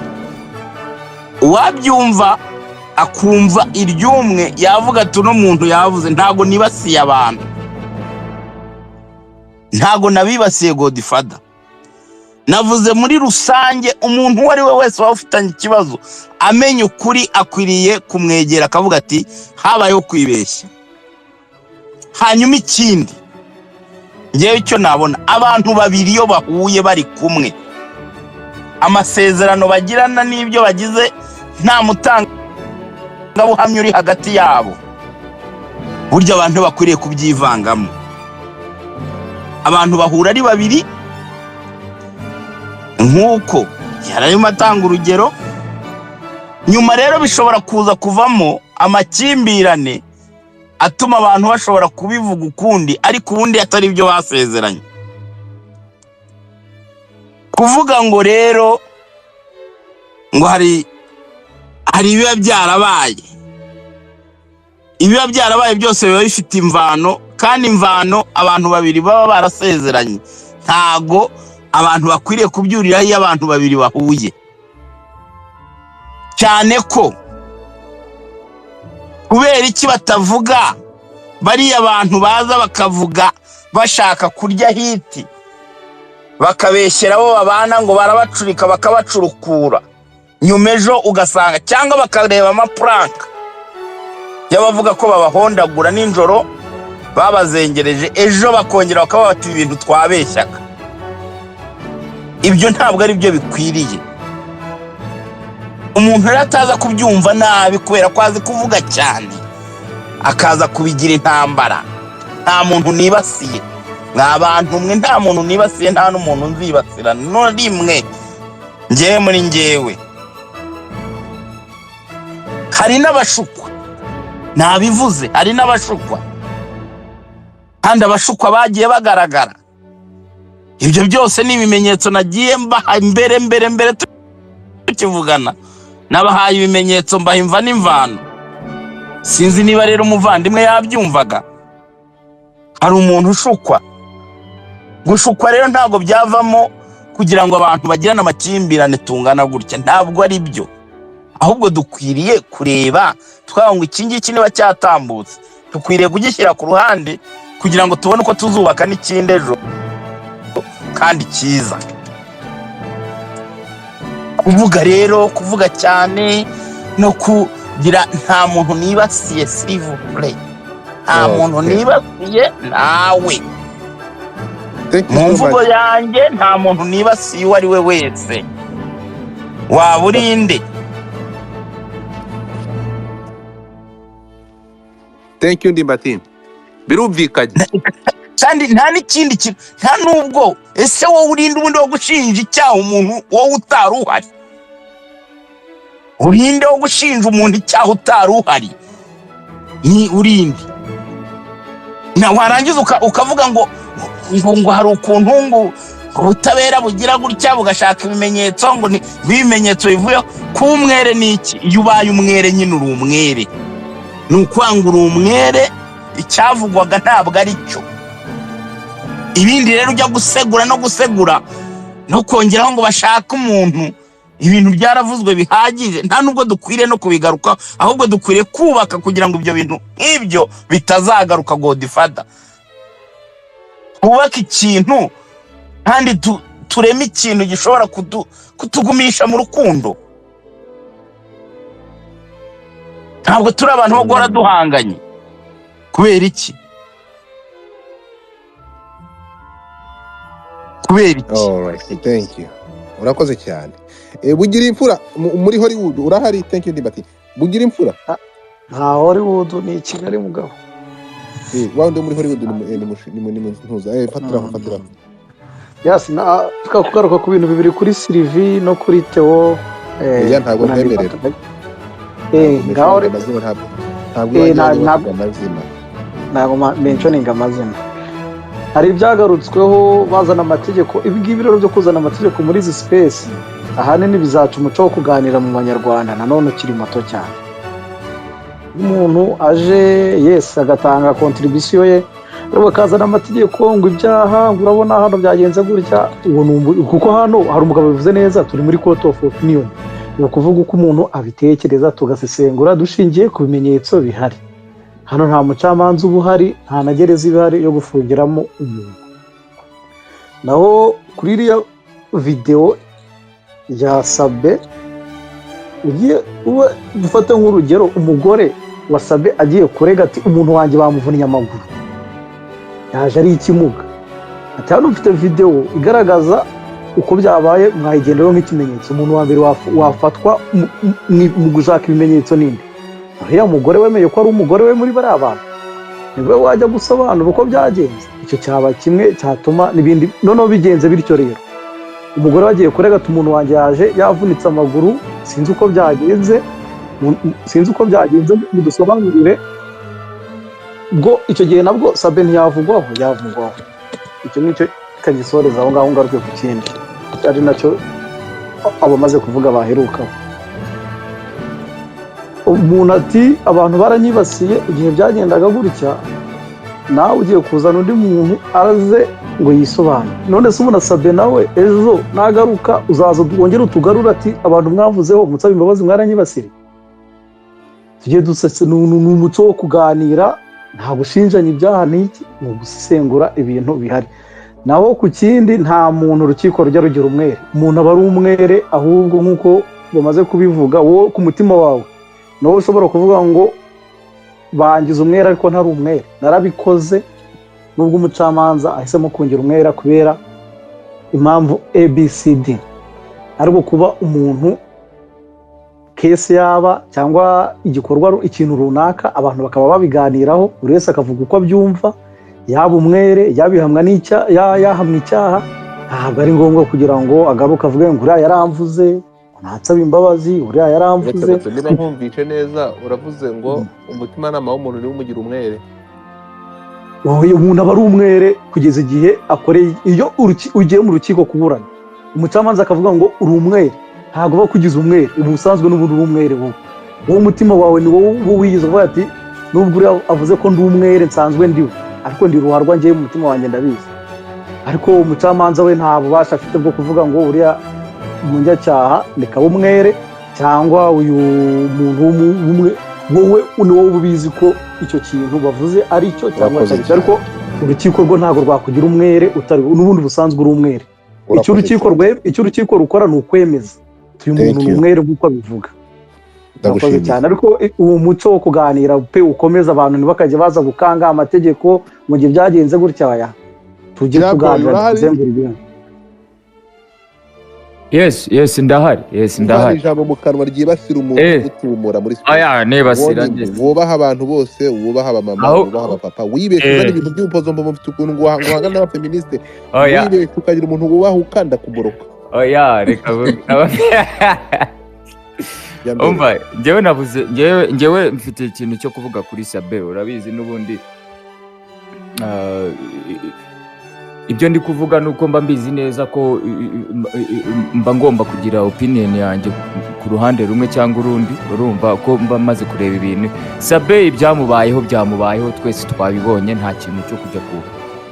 uwabyumva akumva iry'umwe yavuga ati uno muntu yavuze. Ntabwo nibasiye abantu, ntabwo nabibasiye Godfather, navuze muri rusange. Umuntu uwo ari we wese waba ufitanye ikibazo, amenya ukuri, akwiriye kumwegera akavuga ati habayeho kwibeshya. Hanyuma ikindi, ngewe icyo nabona, abantu babiri iyo bahuye bari kumwe, amasezerano bagirana n'ibyo bagize, nta mutangabuhamya uri hagati yabo, burya abantu bakwiriye kubyivangamo. Abantu bahura ari babiri, nk'uko yari arimo atanga urugero. Nyuma rero bishobora kuza kuvamo amakimbirane atuma abantu bashobora kubivuga ukundi, ariko ubundi atari ibyo basezeranye. Kuvuga ngo rero ngo hari ibiba byarabaye, ibiba byarabaye byose biba bifite imvano, kandi imvano abantu babiri baba barasezeranye. Ntago abantu bakwiriye kubyuriraho iyo abantu babiri bahuye, cyane ko kubera iki batavuga bariya bantu baza bakavuga bashaka kurya hit, bakabeshyera abo babana ngo barabacurika, bakabacurukura, nyuma ejo ugasanga, cyangwa bakareba amaprank y'abavuga ko babahondagura nijoro babazengereje, ejo bakongera bakaba bati ibintu twabeshyaga. Ibyo ntabwo ari byo bikwiriye. Umuntu rero ataza kubyumva nabi kubera ko azi kuvuga cyane, akaza kubigira intambara. Nta muntu nibasiye, mwa bantu mwe, nta muntu nibasiye, nta n'umuntu nzibasira no rimwe. Ngewe muri ngewe hari n'abashukwa, nabivuze, hari n'abashukwa, kandi abashukwa bagiye bagaragara. Ibyo byose ni ibimenyetso nagiye mbaha mbere mbere mbere tukivugana, nabahaye ibimenyetso, mbaha imva n'imvano. Sinzi niba rero umuvandimwe yabyumvaga. Hari umuntu ushukwa. Gushukwa rero ntabwo byavamo kugira ngo abantu bagirane amakimbirane tungana gutya, ntabwo ari byo. Ahubwo dukwiriye kureba twavuga ngo iki ngiki niba cyatambutse, dukwiriye kugishyira ku ruhande kugira ngo tubone uko tuzubaka n'ikindi ejo kandi cyiza. Kuvuga rero, kuvuga cyane no kugira, nta muntu nibasiye, s'il vous plaît, nta muntu nibasiye ntawe. Thank you Mu so mvugo much. yanjye nta muntu nibasiye uwo ari we wese, waba urinde. Thank you, Ndimbati, birumvikanye. Kandi nta n'ikindi kintu, nta n'ubwo. Ese wowe urinde ubundi wo gushinja icyaha umuntu wowe utari uhari? Urinde wo gushinja umuntu icyaha utari uhari? Ni urinde na warangiza ukavuga ngo hari ukuntu ngo Ubutabera bugira gutya bugashaka ibimenyetso, ngo ni ibimenyetso bivuyeho. Kuba umwere ni iki? Iyo ubaye umwere nyine uri umwere, ni ukwanga uri umwere, icyavugwaga ntabwo ari cyo. Ibindi rero ujya gusegura no gusegura no kongeraho ngo bashake umuntu, ibintu byaravuzwe bihagije, nta nubwo dukwiriye no kubigaruka, ahubwo dukwiriye kubaka kugira ngo ibyo bintu nk'ibyo bitazagaruka. Godfather, twubake ikintu kandi tureme ikintu gishobora kutugumisha mu rukundo. Ntabwo turi abantu bo guhora duhanganye. Kubera iki? Kubera iki? Alright, thank you, urakoze cyane. Bugira imfura muri Hollywood urahari? Thank you Ndimbati. Bugira imfura. Nta Hollywood, ni i Kigali mugabo. Wa wundi wo muri Hollywood ni ntuza, fatiraho, fatiraho. Yes, na tukakugaruka ku bintu bibiri, kuri Sylvie no kuri Theo. Oya, ntabwo unaniwe. nkwemerera. Ngaho ntabwo amazina, ntabwo Eh, iwanjye bajya ntabwo bavuga amazina. Ntabwo mentioning amazina. Hari ibyagarutsweho bazana amategeko. Ibi ngibi rero byo kuzana amategeko muri izi space ahanini bizaca umuco wo kuganira mu Banyarwanda nanone ukiri muto cyane. Iyo umuntu aje, yes, agatanga contribution ye, rero bakazana amategeko ngo ibyaha, ngo urabona hano byagenze gutya, uwo ni kuko hano hari umugabo bivuze neza, turi muri court of opinion, ni ukuvuga uko umuntu abitekereza tugasesengura dushingiye ku bimenyetso bihari. Hano nta mucamanza uba uhari, nta na gereza iba ihari yo gufungiramo umuntu. Naho kuri iriya videwo ya Sabe, ugiye uba dufate nk'urugero, umugore wa Sabe agiye kurega ati umuntu wanjye bamuvunnye amaguru, yaje ari ikimuga, ati hano mfite videwo igaragaza uko byabaye, mwayigenderaho nk'ikimenyetso. Umuntu wa mbere wafatwa mu gushaka ibimenyetso ninde? Uriya mugore wemeye ko ari umugore we muri bariya bantu, nibwo wajya gusobanura uko byagenze. Icyo cyaba kimwe cyatuma n'ibindi noneho bigenze bityo. Rero umugore wagiye kurega ati umuntu wanjye yaje yavunitse amaguru, sinzi uko byagenze, sinzi uko byagenze, mudusobanurire. Ubwo icyo gihe nabwo Sabe ntiyavugwaho, yavugwaho. Icyo ngicyo kagisoreza aho ngaho, ngaruke ku kindi ari nacyo abamaze kuvuga baherukaho. Umuntu ati abantu baranyibasiye igihe byagendaga gutya, nawe ugiye kuzana undi muntu aze ngo yisobanure. None se ubona Sabe nawe ejo nagaruka uzaza wongere utugarure ati abantu mwavuzeho munsaba imbabazi mwaranyibasiriye? Tujye dusese, ni umuco wo kuganira, nta gushinjanya ibyaha n'iki, ni ugusesengura ibintu bihari. Naho ku kindi, nta muntu urukiko rujya rugira umwere, umuntu aba ari umwere, ahubwo nk'uko bamaze kubivuga, wowe ku mutima wawe nawe ushobora kuvuga ngo bangiza umwere ariko ntari umwere, narabikoze, nubwo umucamanza ahisemo kungira umwere kubera impamvu ABCD. Ariko kuba umuntu kese yaba cyangwa igikorwa ikintu runaka, abantu bakaba babiganiraho, buri wese akavuga uko abyumva, yaba umwere, yabihamwa n'icyaha, yahamwa icyaha, ntabwo ari ngombwa kugira ngo agaruke avuge ngo uriya yaramvuze ntansaba imbabazi, uriya yaramvuze. Uretse gato, niba nkumvishe neza, uravuze ngo umutimanama w'umuntu niwo umugira umwere. Oya, umuntu aba ari umwere kugeza igihe akoreye. Iyo ugiye mu rukiko kuburana, umucamanza akavuga ngo uri umwere, ntabwo aba akugize umwere, ubu usanzwe n'ubundi uri umwere wowe. Wowe umutima wawe ni wowe uba wigize uvuga ati nubwo uriya avuze ko ndi umwere nsanzwe ndiwe, ariko ndi ruharwa njyewe mu mutima wanjye ndabizi. Ariko umucamanza we nta bubasha afite bwo kuvuga ngo uriya umunyacyaha reka umwere, cyangwa uyu muntu w'umwe, wowe ni wowe uba ubizi ko icyo kintu bavuze ari cyo cyangwa Urakoze atari cyo. Ariko cyane. urukiko rwo ntabwo rwakugira umwere utari n'ubundi busanzwe uri umwere. Icyo Urakoze urukiko cyane. icyo urukiko rukora ni ukwemeza uyu muntu Thank ni you. umwere nk'uko abivuga. Urakoze Ndagushimiye. cyane. Ariko uwo muco wo kuganira pe ukomeza, abantu ntibakajya baza gukanga amategeko mu gihe byagenze gutya, aya tujye Jaboy, tuganira urahari? tuzengure ibintu. Yes, yes, ndahari. Yes, Uvana ndahari. ijambo mu kanwa ryibasira umuntu ugutumura muri space. Aya, nibasira Warning, ndetse. wubaha abantu bose, wubaha abamama, Aho wubaha abapapa, wibeshye uzana ibintu by'ubupozombo mufite ukuntu ngo uhangane n'abafeministe, Oya. wibeshye ukagira umuntu wubaha ukanda kuboroka. Oya, reka vuga. Jya mbere. Umva, njyewe navuze, njyewe mfite ikintu cyo kuvuga kuri Sabe, urabizi n'ubundi. Ibyo ndi kuvuga ni uko mba mbizi neza ko mba ngomba kugira opinion yanjye ku ruhande rumwe cyangwa urundi. Urumva ko mba maze kureba ibintu. Sabe ibyamubayeho byamubayeho, twese twabibonye. Nta kintu cyo kujya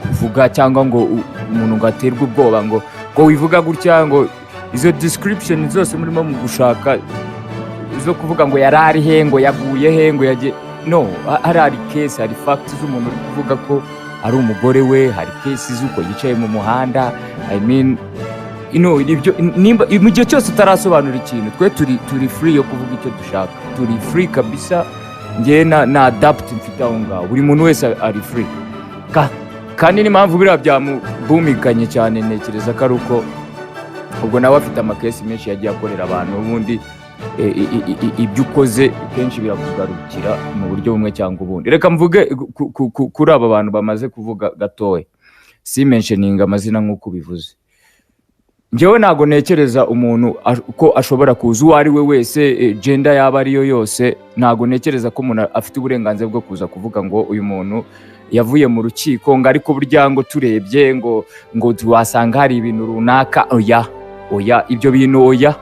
kuvuga cyangwa ngo umuntu ngo aterwe ubwoba ngo wivuga gutya, ngo izo description zose murimo mu gushaka zo kuvuga ngo yari ari he, ngo yaguye he, ngo yagiye no hari case, hari fact z'umuntu uri kuvuga ko ari umugore we, hari case z'uko yicaye mu muhanda. I mean, ibyo nimba mu gihe cyose utarasobanura ikintu, twe turi free yo kuvuga icyo dushaka, turi free kabisa. Njye na adapt mfite aho ngaho, buri muntu wese ari free. Kandi n'impamvu biriya byamubumikanye cyane, ntekereza ko ari uko ubwo nawe afite ama case menshi yagiye akorera abantu. Ubundi ibyo ukoze kenshi birakugarukira mu buryo bumwe cyangwa ubundi. Reka mvuge kuri aba bantu bamaze kuvuga gatoya, si mentioning amazina nk'uko ubivuze. Njyewe ntabwo ntekereza umuntu ko ashobora kuza, uwo ari we wese, gender yaba ariyo yose, ntabwo ntekereza ko umuntu afite uburenganzira bwo kuza kuvuga ngo uyu muntu yavuye mu rukiko, ngo ariko burya ngo turebye ngo wasanga hari ibintu runaka. Oya, oya, ibyo bintu, oya,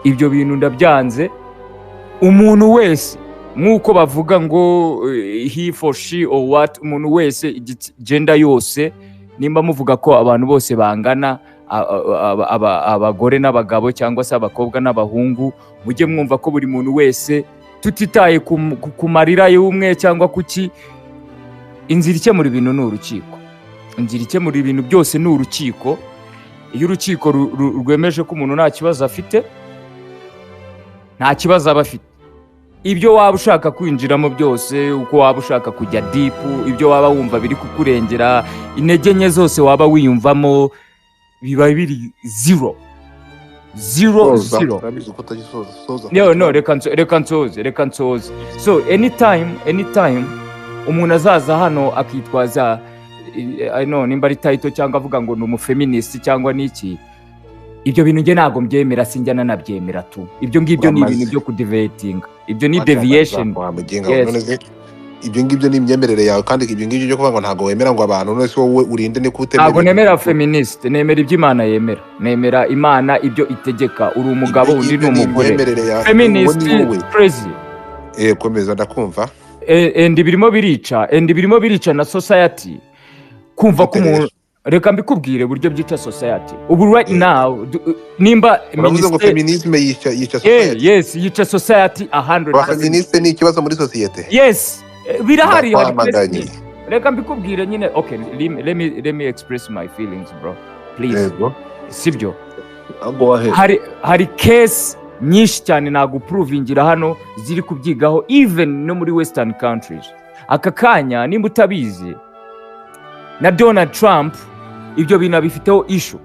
ibyo bintu ndabyanze. Umuntu wese, nk'uko bavuga ngo he for she or what, umuntu wese, gender yose, nimba muvuga ko abantu bose bangana, abagore n'abagabo cyangwa se abakobwa n'abahungu, mujye mwumva ko buri muntu wese, tutitaye ku marira y'umwe cyangwa kuki, inzira ikemura ibintu ni urukiko. Inzira ikemura ibintu byose ni urukiko. Iyo urukiko rwemeje ko umuntu nta kibazo afite, nta kibazo aba afite. Ibyo waba ushaka kwinjiramo byose, uko waba ushaka kujya deep, ibyo waba wumva biri kukurengera, intege nke zose waba wiyumvamo, biba biri zero, zero. Soza. Zero. Urabizi ko utagisoza, soza. No, reka nsoze, reka nsoze. So anytime umuntu azaza hano akitwaza I know, nimba ari title cyangwa avuga ngo ni umufeminist cyangwa niki, ibyo bintu njye ntabwo mbyemera, sinjya nanabyemera tu. Ibyo ngibyo ni Uramaze. ibintu byo kudeviatinga, ibyo ni deviation. Wa mugenga. Yes. None se ibyo ngibyo ni imyemerere yawe? Kandi ibyo ngibyo byo kuvuga ngo ntabwo wemera ngo abantu, none se wowe urinde ni kutemera? Ntabwo nemera feminist, nemera ibyo Imana yemera, nemera Imana ibyo itegeka. Uri umugabo, Ibyo undi ni ngibyo ni umugore. imyemerere yawe, uwo Feminist ni wowe. crazy. Komeza, ndakumva. And birimo birica, and birimo birica na society, kumva ko Gute rero? umuntu, reka mbikubwire uburyo byica society ubu right now. Nimba Uravuze ngo feminisme yica society? Yes, yica society 100%. Abafeministe ni ikibazo muri sosiyete? Yes, birahari, hari Ndakwamaganye. case. Reka mbikubwire nyine. Okay, let me express my feelings, bro, please. Yego. Sibyo? Go ahead. Hari case nyinshi cyane naguprovingira hano ziri kubyigaho, even no muri western countries aka kanya. Nimba utabizi, na Donald Trump ibyo bintu abifiteho issue,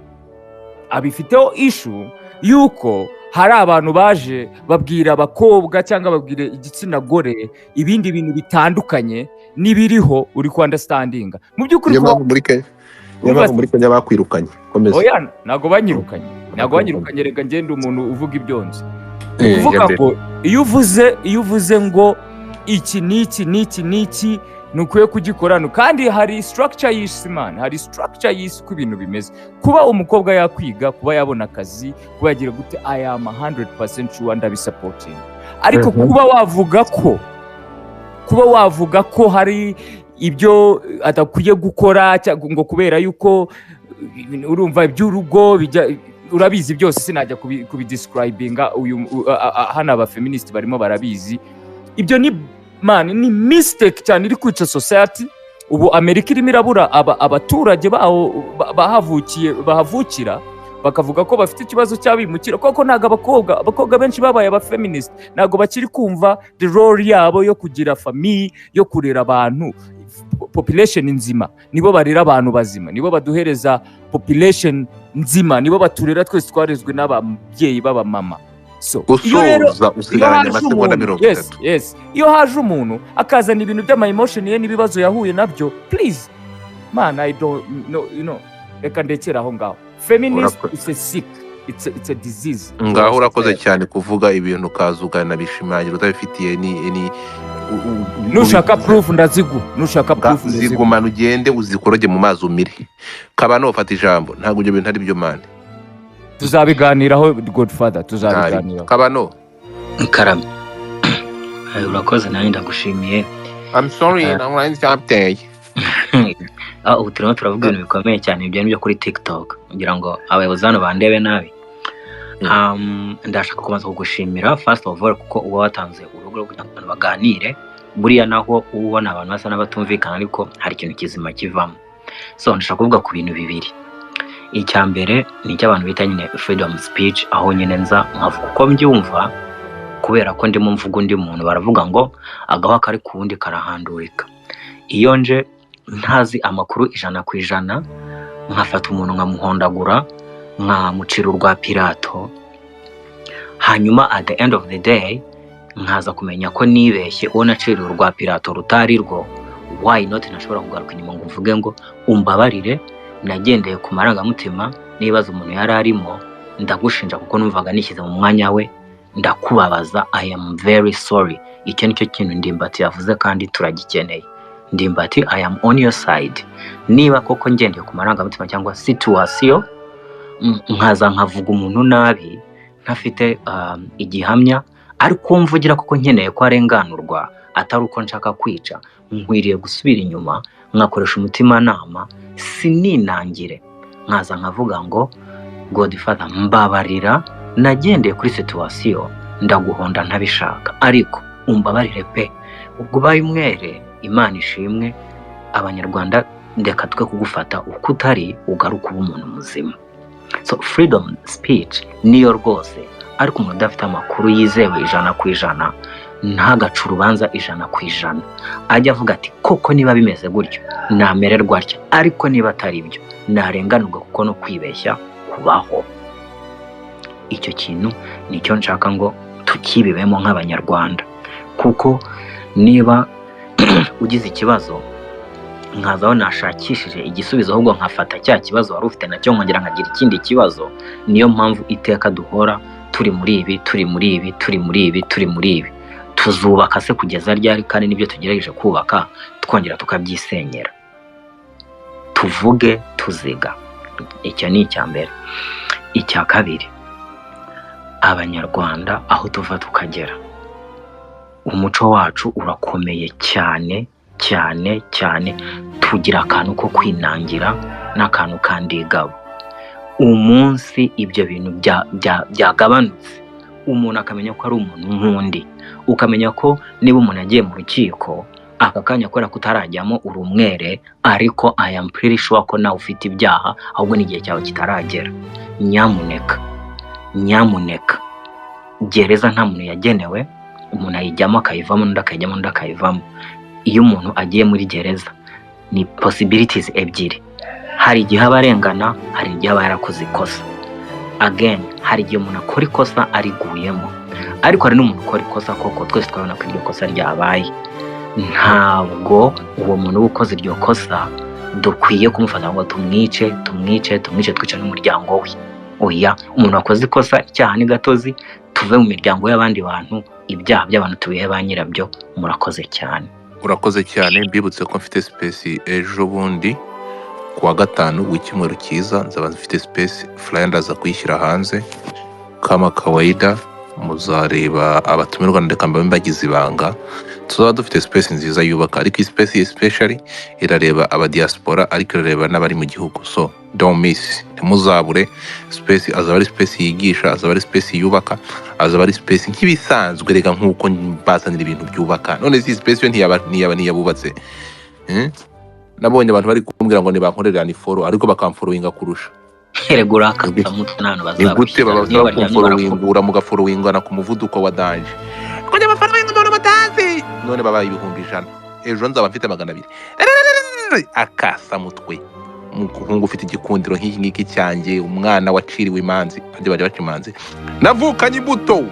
abifiteho issue yuko hari abantu baje babwira abakobwa cyangwa babwira igitsina gore ibindi bintu bitandukanye n'ibiriho. Uri ku understandinga mu by'ukuri Niyo mpamvu muri Kenya, niyo mpamvu muri Kenya bakwirukanye. Komeza. Oya, ntabwo banyirukanye, ntabwo banyirukanye. Reka ngende, umuntu uvuga ibyo nzi ni ukuvuga Jya mbere. ngo iyo uvuze ngo iki n'iki n'iki n'iki ntukwiye kugikora kandi hari structure y'isi, man, hari structure y'isi uko ibintu bimeze. Kuba umukobwa yakwiga, kuba yabona akazi, kuba yagira gute, I am 100% sure, ndabisupporting. Ariko kuba wavuga ko hari ibyo adakwiye gukora cyangwa ngo kubera yuko urumva iby'urugo bijya, urabizi byose, sinajya kubidescribinga. Uyu hano abafeministi barimo barabizi. Ibyo ni, man, ni mistake cyane iri kwica society. Ubu Amerika irimo irabura abaturage baho bahavukiye, bahavukira, bakavuga ko bafite ikibazo cy'abimukira, kuko ntabwo abakobwa benshi babaye abafeminist, ntabwo bakiri kumva the role yabo yo kugira famille, yo kurera abantu, population nzima. Nibo barera abantu bazima, nibo baduhereza population nzima, nibo baturera. Twese twarezwe n'ababyeyi b'abamama. So iyo rero Gusoza, iyo usigaranye haje amasegonda umuntu mirongo yes itatu. Yes, iyo haje umuntu akazana ibintu by'ama emotion ye n'ibibazo yahuye nabyo, please man, I don't know, reka ndekere aho ngaho. Feminist is a sick, it's a disease to Ngaho our urakoze society. cyane kuvuga ibintu ukaza ukanabishimangira utabifitiye ni Nushaka proof ndaziguha, nushaka proof ndaziguha. Zigumana ugende uzikoroge mu mazi umire. Kabano, fata ijambo. Ntabwo ibyo bintu ari byo, man. Tuzabiganiraho, Godfather, tuzabiganiraho. Kabano. Karame. Urakoze, nanjye ndagushimiye. I'm sorry. Ntabwo. Ubu turimo turavuga ibintu bikomeye cyane, ibyo byo kuri TikTok, kugira ngo abayobozi hano bandebe nabi. Ndashaka kubanza kugushimira first of all, kuko uba watanze urubuga rwo kugira ngo abantu baganire. Buriya naho uba ubona abantu basa n'abatumvikana, ariko hari ikintu kizima kivamo. So ndashaka kuvuga ku bintu bibiri. Icya mbere ni icy'abantu bita nyine freedom speech, aho nyine nza nkavuga uko mbyumva, kubera ko ndimo mvuga undi muntu. Baravuga ngo agahwa kari ku wundi karahandurika. Iyo nje ntazi amakuru 100%, nkafata umuntu nkamuhondagura, nkamucira urwa Pirato, hanyuma at the end of the day nkaza kumenya ko nibeshye, uwo naciriye urwa Pirato rutari rwo, why not ntashobora kugaruka inyuma ngo mvuge ngo umbabarire, nagendeye ku marangamutima n'ibibazo umuntu yari arimo, ndagushinja kuko numvaga nishyize mu mwanya we, ndakubabaza, I am very sorry? Icyo nicyo kintu Ndimbati yavuze kandi turagikeneye. Ndimbati, I am on your side. Niba koko ngendeye ku marangamutima cyangwa situation, nkaza nkavuga umuntu nabi ntafite igihamya, ariko mvugira koko nkeneye ko arenganurwa, atari uko nshaka kwica, nkwiriye gusubira inyuma nkakoresha umutimanama, sininangire, nkaza nkavuga ngo Godfather, mbabarira, nagendeye kuri situation ndaguhonda ntabishaka, ariko umbabarire pe. Ubwo ubaye umwere, Imana ishimwe. Abanyarwanda, ndeka twe kugufata uko utari, ugaruka uba umuntu muzima. So freedom speech niyo rwose, ariko umuntu udafite amakuru yizewe 100% ntagace urubanza 100%. Ajya avuga ati koko niba bimeze gutyo namererwa atya, ariko niba atari byo narenganurwa, kuko no kwibeshya kubaho. Icyo kintu nicyo nshaka ngo tukibibemo nk'Abanyarwanda, kuko niba ugize ikibazo nkaza aho nashakishije igisubizo, ahubwo nkafata cya kibazo wari ufite nacyo nkongera nkagira ikindi kibazo. Niyo mpamvu iteka duhora turi muri ibi, turi muri ibi, turi muri ibi, turi muri ibi. Tuzubaka se kugeza ryari, kandi nibyo tugerageje kubaka twongera tukabyisenyera? Tuvuge tuziga. Icyo ni icya mbere. Icya kabiri, Abanyarwanda aho tuva tukagera, umuco wacu urakomeye cyane cyane cyane. Tugira akantu ko kwinangira n'akantu ka ndigabo. Umunsi ibyo bintu byagabanutse, umuntu akamenya ko ari umuntu nk'undi, ukamenya ko niba umuntu agiye mu rukiko aka kanya, kubera ko utarajyamo uri umwere, ariko I am pretty sure ko nawe ufite ibyaha, ahubwo n'igihe cyawe kitaragera. Nyamuneka, nyamuneka, gereza nta muntu yagenewe. Umuntu ayijyamo akayivamo, undi akayijyamo, undi akayivamo. Iyo umuntu agiye muri gereza ni possibilities ebyiri: hari igihe aba arengana, hari igihe aba yarakoze ikosa. Again, hari igihe umuntu akora ikosa ariguyemo, ariko hari n'umuntu ukora ikosa koko twese twabona ko iryo kosa ryabaye. Ntabwo uwo muntu uba ukoze iryo kosa dukwiye kumufata ngo tumwice, tumwice, tumwice, twice n'umuryango we. Oya, umuntu wakoze ikosa, icyaha ni gatozi. Tuve mu miryango y'abandi bantu, ibyaha by'abantu tubihe ba nyirabyo. Murakoze cyane. Urakoze cyane. Mbibutse ko mfite space ejo bundi ku wa gatanu w'icyumweru cyiza. Nzaba mfite space, flyer ndaza kuyishyira hanze kama kawaida. Muzareba abatumirwa, ndeka mbabe mbagize ibanga. Tuzaba dufite space nziza yubaka, ariko iyi space especially irareba aba diaspora, ariko irareba n'abari mu gihugu. So don't miss, ntimuzabure space. Azaba ari space yigisha, azaba ari space yubaka, azaba ari space nk'ibisanzwe. Reka nk'uko mbazanira ibintu byubaka, none si space yo ntiyaba ntiyabubatse, eh? Nabonye abantu bari kumbwira ngo nibankorera ni follow, ariko bakamfollowinga kurusha. Erega urakata mutwe n'ahantu Ni gute? bazagushyira niyo Babasaba baryamye barakuba. kumfollowingura, mugafollowingana ku muvuduko wa danger, kujya bafollowinga umuntu batazi, none babaye 100,000, ejo nzaba mfite 200. Akasa mutwe, umuhungu ufite igikundiro nk'iki ngiki cyanjye, umwana waciriwe imanzi, abandi bajya baca imanzi. Navukanye imbuto,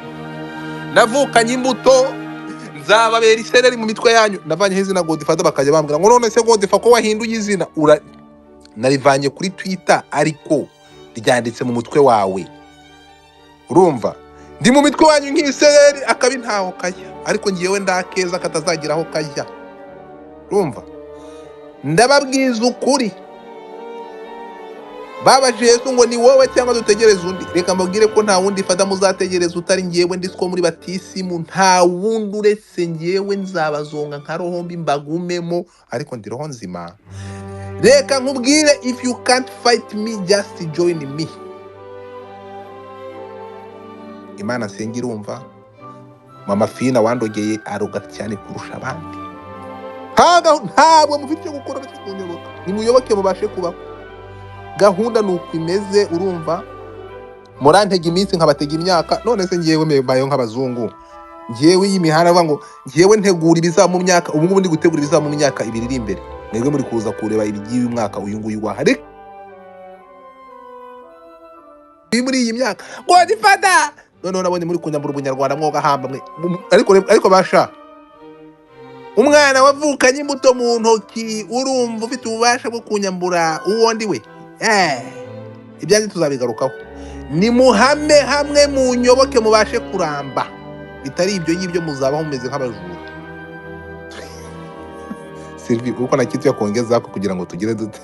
navukanye imbuto, nzababera isereri mu mitwe yanyu. Navanyeho izina Godfather, bakajya bambwira ngo none se Godfather, ko wahinduye izina? Ura narivanye kuri Twitter, ariko ryanditse mu mutwe wawe. Urumva ndi mu mitwe wanyu nk'isereri, akabi ntaho kajya. Ariko ngewe ndakeza katazagira aho kajya. Urumva, ndababwiza ukuri, babaje Yesu ngo ni wowe cyangwa dutegereze undi. Reka mbabwire ko nta wundi fata muzategereza utari ngewe. Ndi two muri batisimu, nta wundi uretse ngewe. Nzabazonga nka roho mbi mbagumemo, ariko ndi roho nzima. Reka nkubwire, if you can't fight me, just join me. Imana nsenga irumva. Mama Fina wandogeye aroga cyane kurusha abandi. Ntabwo mufite icyo gukora uretse kunyoboka. Nimuyoboke mubashe kubaho. Gahunda ni uko imeze. Urumva, murantega iminsi nkabatega imyaka. None se ngewe mbayeho nk'abazungu? Ngewe iyi mihanda avuga ngo ngewe ntegura ibizaba mu myaka, ubu ngubu ndi gutegura ibizaba mu myaka 2 iri imbere. Mwebwe muri kuza kureba ibigiye uyu mwaka uyu nguyu waha. Ariko muri iyi myaka Godfather, noneho nabonye muri kunyambura ubunyarwanda mwoga hamba mwe. Ariko basha umwana wavukanye imbuto mu ntoki, urumva ufite ububasha bwo kunyambura uwo ndi we. Ibyanjye tuzabigarukaho. Nimuhame hamwe munyoboke mubashe kuramba, bitari ibyo ngibyo muzabaho mumeze nk'abajura. Sylvie, uko na kitu yakongeza ko kugira ngo tugire dute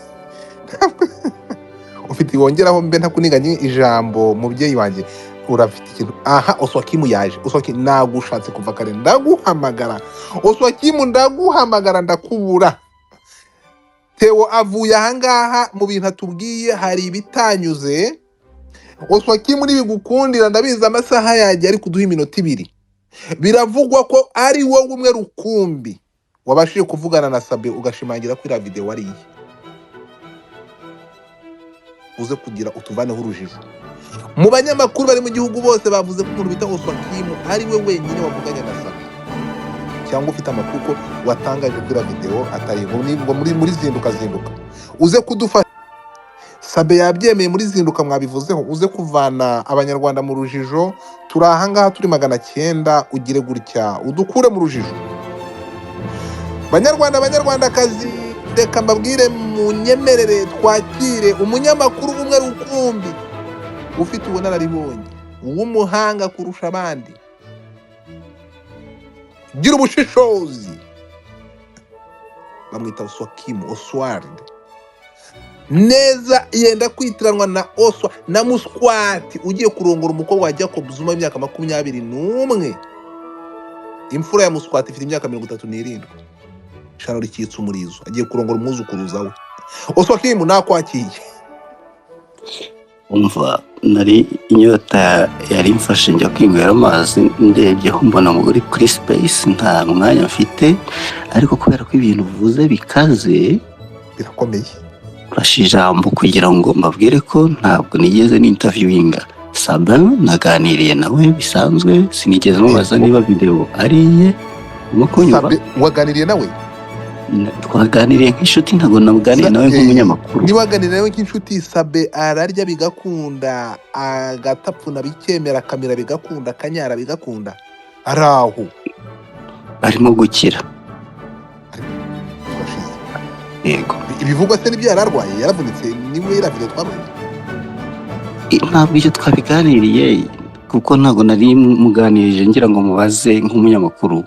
ufite wongeraho mbe ntakuniganye ijambo mubyeyi wanjye, urafite ikintu aha. Oswakimu yaje. Oswakimu, nagushatse kuva kare, ndaguhamagara. Oswakimu, ndaguhamagara ndakubura. Theo avuye ahangaha mu bintu atubwiye hari ibitanyuze. Oswakimu, nibigukundira ndabizi amasaha yagiye, ari kuduha iminota 2. Biravugwa ko ari wowe umwe rukumbi wabashije kuvugana na Sabe ugashimangira ko iriya video ari iye. Uze kugira utuvaneho urujijo. Mu banyamakuru bari mu gihugu bose bavuze ko umuntu bita Oswakimu ari we wenyine wavuganye na Sabe, cyangwa ufite amakuru ko watangaje ko iriya video atari ngo muri zinduka zinduka uze kudufasha. Sabe yabyemeye muri zinduka mwabivuzeho, uze kuvana abanyarwanda mu rujijo. Turi ahangaha turi 900, ugire gutya udukure mu rujijo. Banyarwanda, banyarwandakazi, reka mbabwire munyemerere twakire umunyamakuru umwe rukumbi ufite ubunararibonye, w'umuhanga kurusha abandi, gira ubushishozi, bamwita Oswakimu Oswald. Neza yenda kwitiranwa na Oswa na Muswati ugiye kurongora umukobwa wa Jacob Zuma w'imyaka 21. Imfura ya Muswati ifite imyaka 37. Shano rikitse umurizo, agiye kurongora umwuzukuruza we. Oswakimu, nakwakiye. Umva, nari inyota yari imfashe njya kwinywera amazi, ndebyeho mbona muri kuri space nta mwanya mfite, ariko kubera ko ibintu uvuze bikaze birakomeye, mfashe ijambo kugira ngo mbabwire ko ntabwo nigeze n'interviewinga Sabin. Naganiriye nawe bisanzwe, sinigeze mubaza niba video ari iye. Urimo kunyumva? Sabe waganiriye nawe? Twaganiriye nk'inshuti, ntabwo namuganiriye nawe nk'umunyamakuru. Niba waganiriye nawe nk'inshuti, Sabe ararya bigakunda, agatapfuna bikemera, akamira bigakunda, akanyara bigakunda, araho arimo gukira. Yego. Ibivugwa se nibyo yararwaye, yaravunitse, niwe iriya video twabonye? Ntabwo ibyo twabiganiriye kuko ntabwo nari muganirije ngira ngo mubaze nk'umunyamakuru.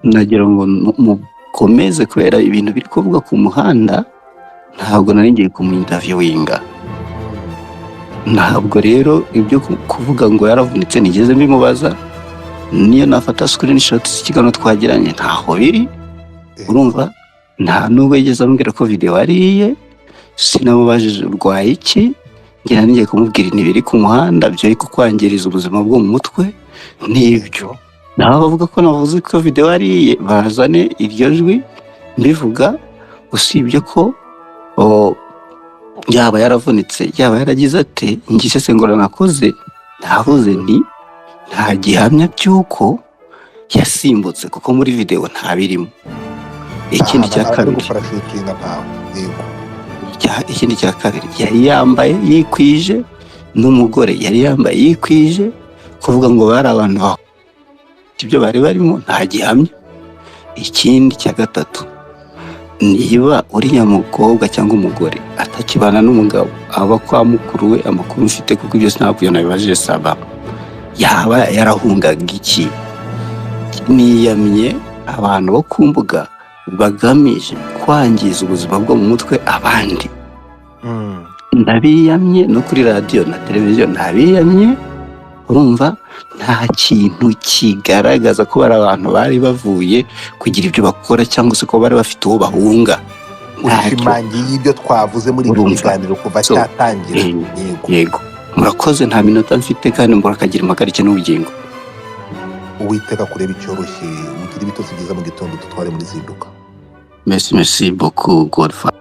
Nagira ngo mukomeze kubera ibintu biri kuvuga ku muhanda, ntabwo nari ngiye kumuinterviewinga. Ntabwo rero ibyo kuvuga ngo yaravunitse nigeze mbimubaza. Niyo nafata screenshot z'ikiganiro twagiranye ntaho biri. Urumva, nta nubwo yigeze ambwira ko video ari iye, sinamubajije urwaye iki, ngira ngiye kumubwira ibintu biri ku muhanda byo kukwangiriza ubuzima bwo mu mutwe n'ibyo. Naho bavuga ko navuze ko video ari iye, bazane iryo jwi mbivuga, usibye ko yaba yaravunitse yaba yaragize ate, ngisesengura nakoze navuze nti nta gihamya by'uko yasimbutse kuko muri video ntabirimo. Ikindi cya kabiri, ikindi cya kabiri, yari yambaye yikwije, n'umugore yari yambaye yikwije. Kuvuga ngo bari abantu baho ibyo bari barimo nta gihamya. Ikindi cya gatatu, niba uriya mukobwa cyangwa umugore atakibana n'umugabo aba kwa mukuru we, amakuru mfite kuko ibyo ntabwo nabibajije Saba, yaba yarahungaga iki? Niyamye abantu bo ku mbuga bagamije kwangiza ubuzima bwo mu mutwe abandi. Ndabiyamye no kuri radiyo na televiziyo ntabiyamye. Urumva, nta kintu kigaragaza ko bari abantu bari bavuye kugira ibyo bakora cyangwa se ko bari bafite uwo bahunga. Ntacyo. Ushimangiye ibyo twavuze muri iki Urumva. kiganiro kuva So, cyatangira. Yego. Yego, murakoze. Nta minota mfite kandi murakagira impagarike n'ubugingo. Uwiteka kureba icyoroshye, ugira ibitotsi byiza mu gitondo, tutware muri zinduka. Merci, merci beaucoup, Godfather.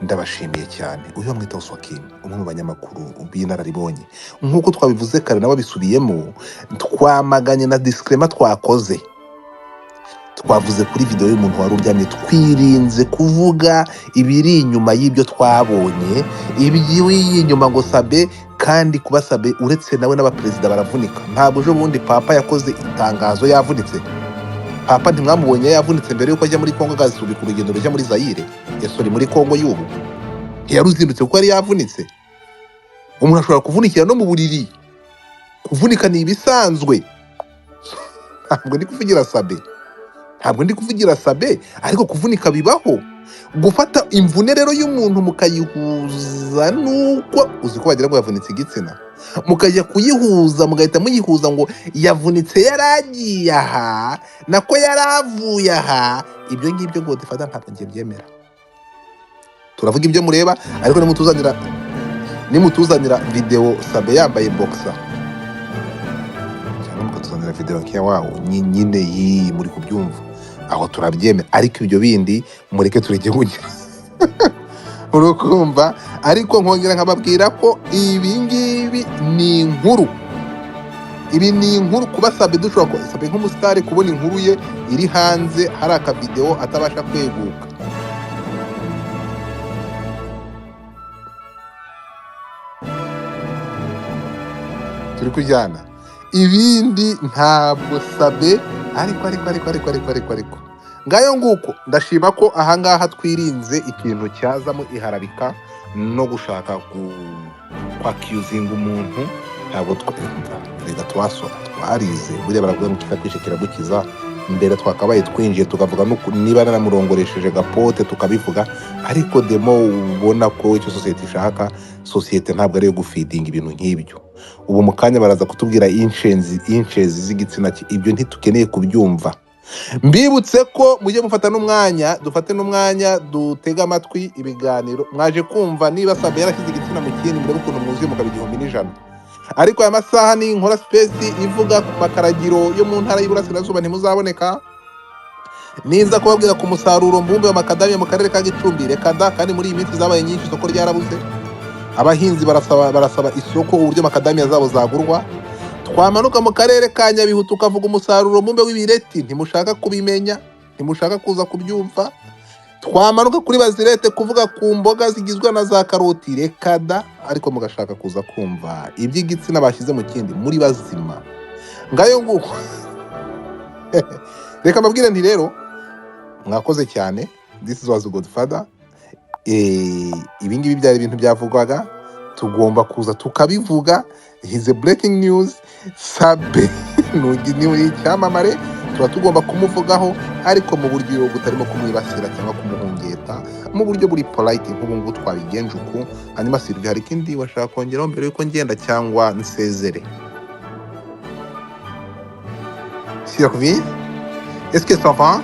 Ndabashimiye cyane. Uyu bamwita Oswakim, umwe mu banyamakuru b'inararibonye nk'uko twabivuze kare nawe abisubiyemo. Twamaganye na disclaimer twakoze, twavuze kuri video y'umuntu wari uryamye, twirinze kuvuga ibiri inyuma y'ibyo twabonye, ibiri inyuma ngo Sabe. Kandi kuba Sabe, uretse nawe n'abaperezida baravunika. Ntabwo ejo bundi papa yakoze itangazo yavunitse? Papa ntimwamubonye yavunitse mbere yuko ajya muri Kongo, agasubika urugendo rujya muri Zayire, yasori, muri Kongo y'ubu? Ntiyaruzindutse kuko yari yavunitse. Umuntu ashobora kuvunikira no mu buriri, kuvunika ni ibisanzwe. Ntabwo ndi kuvugira Sabe, ntabwo ndi kuvugira Sabe, ariko kuvunika bibaho. Gufata imvune rero y'umuntu mukayihuza nuko uzi ko wagira ngo yavunitse igitsina, mukajya kuyihuza, mugahita muyihuza ngo yavunitse yaragiye aha, nako yaravuye aha, ibyo ngibyo ngo dufata ntabwo ngiye byemera. Turavuga ibyo mureba, ariko nimutuzanira video Sabe yambaye boxer, cyangwa mukatuzanira video nk'iya wawo nyine yii, muri kubyumva aho turabyemera, ariko ibyo bindi mureke tureke kugira urukumva. Ariko nkongera nkababwira ko ibi ngibi ni inkuru, ibi ni inkuru. Kuba Sabe dushobora Sabe nk'umusitari kubona inkuru ye iri hanze hari akavidewo atabasha kweguka, turi kujyana ibindi ntabwo Sabe. Ariko ariko ariko ariko ariko ariko ariko ngayo nguko, ndashima ko ahangaha twirinze ikintu cyazamo iharabika no gushaka kwakiuzinga umuntu. Ntabwo reka twasora twarize, buriya baravuga ngo kikakwishe kiragukiza. Mbere twakabaye twinjiye tukavuga niba naramurongoresheje gapote tukabivuga, ariko demo ubona ko icyo sosiyete ishaka, sosiyete ntabwo ari iyo gufidinga ibintu nk'ibyo. Ubu mu kanya baraza kutubwira inshezi z'igitsina cye, ibyo ntitukeneye kubyumva. Mbibutse ko mujye mufata n'umwanya, dufate n'umwanya dutege amatwi ibiganiro mwaje kumva. Niba Sabe yarashyize igitsina mu kindi, murebe ukuntu mwuzuye mukaba 1000. Ariko aya masaha ni inkora space ivuga ku makaragiro yo mu ntara y'Iburasirazuba, ntimuzaboneka. Niza kubabwira ku musaruro mbumbe wa makadamia mu karere ka Gicumbi, reka da. Kandi muri iyi minsi zabaye nyinshi, isoko ryarabuze, abahinzi barasaba isoko uburyo makadamia zabo zagurwa. Twamanuka mu karere ka Nyabihu tukavuga umusaruro mbumbe w'ibireti, ntimushaka kubimenya, ntimushaka kuza kubyumva. Twamanuka kuri Bazirete kuvuga ku mboga zigizwe na za karoti, reka da. Ariko mugashaka kuza kumva iby'igitsina bashyize mu kindi, muri bazima. Ngayo nguko, reka mbabwire nti rero mwakoze cyane. This was Godfather. Ibi ngibi byari ibintu byavugwaga, tugomba kuza tukabivuga. He's a breaking news. Sabe ni icyamamare, tuba tugomba kumuvugaho, ariko mu buryo butarimo kumwibasira cyangwa kumuhungeta, mu buryo buri polite nk'ubu ngubu twabigenje uku. Hanyuma Sylvie, hari ikindi washaka kongeraho mbere yuko ngenda cyangwa nsezere? Sylvie, est-ce que ça va?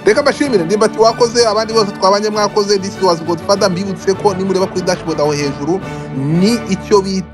Reka mbashimire ndimbati wakoze, abandi bose twabanye mwakoze. This was Godfather. Mbibutse ko nimureba kuri dashboard aho hejuru ni icyo bita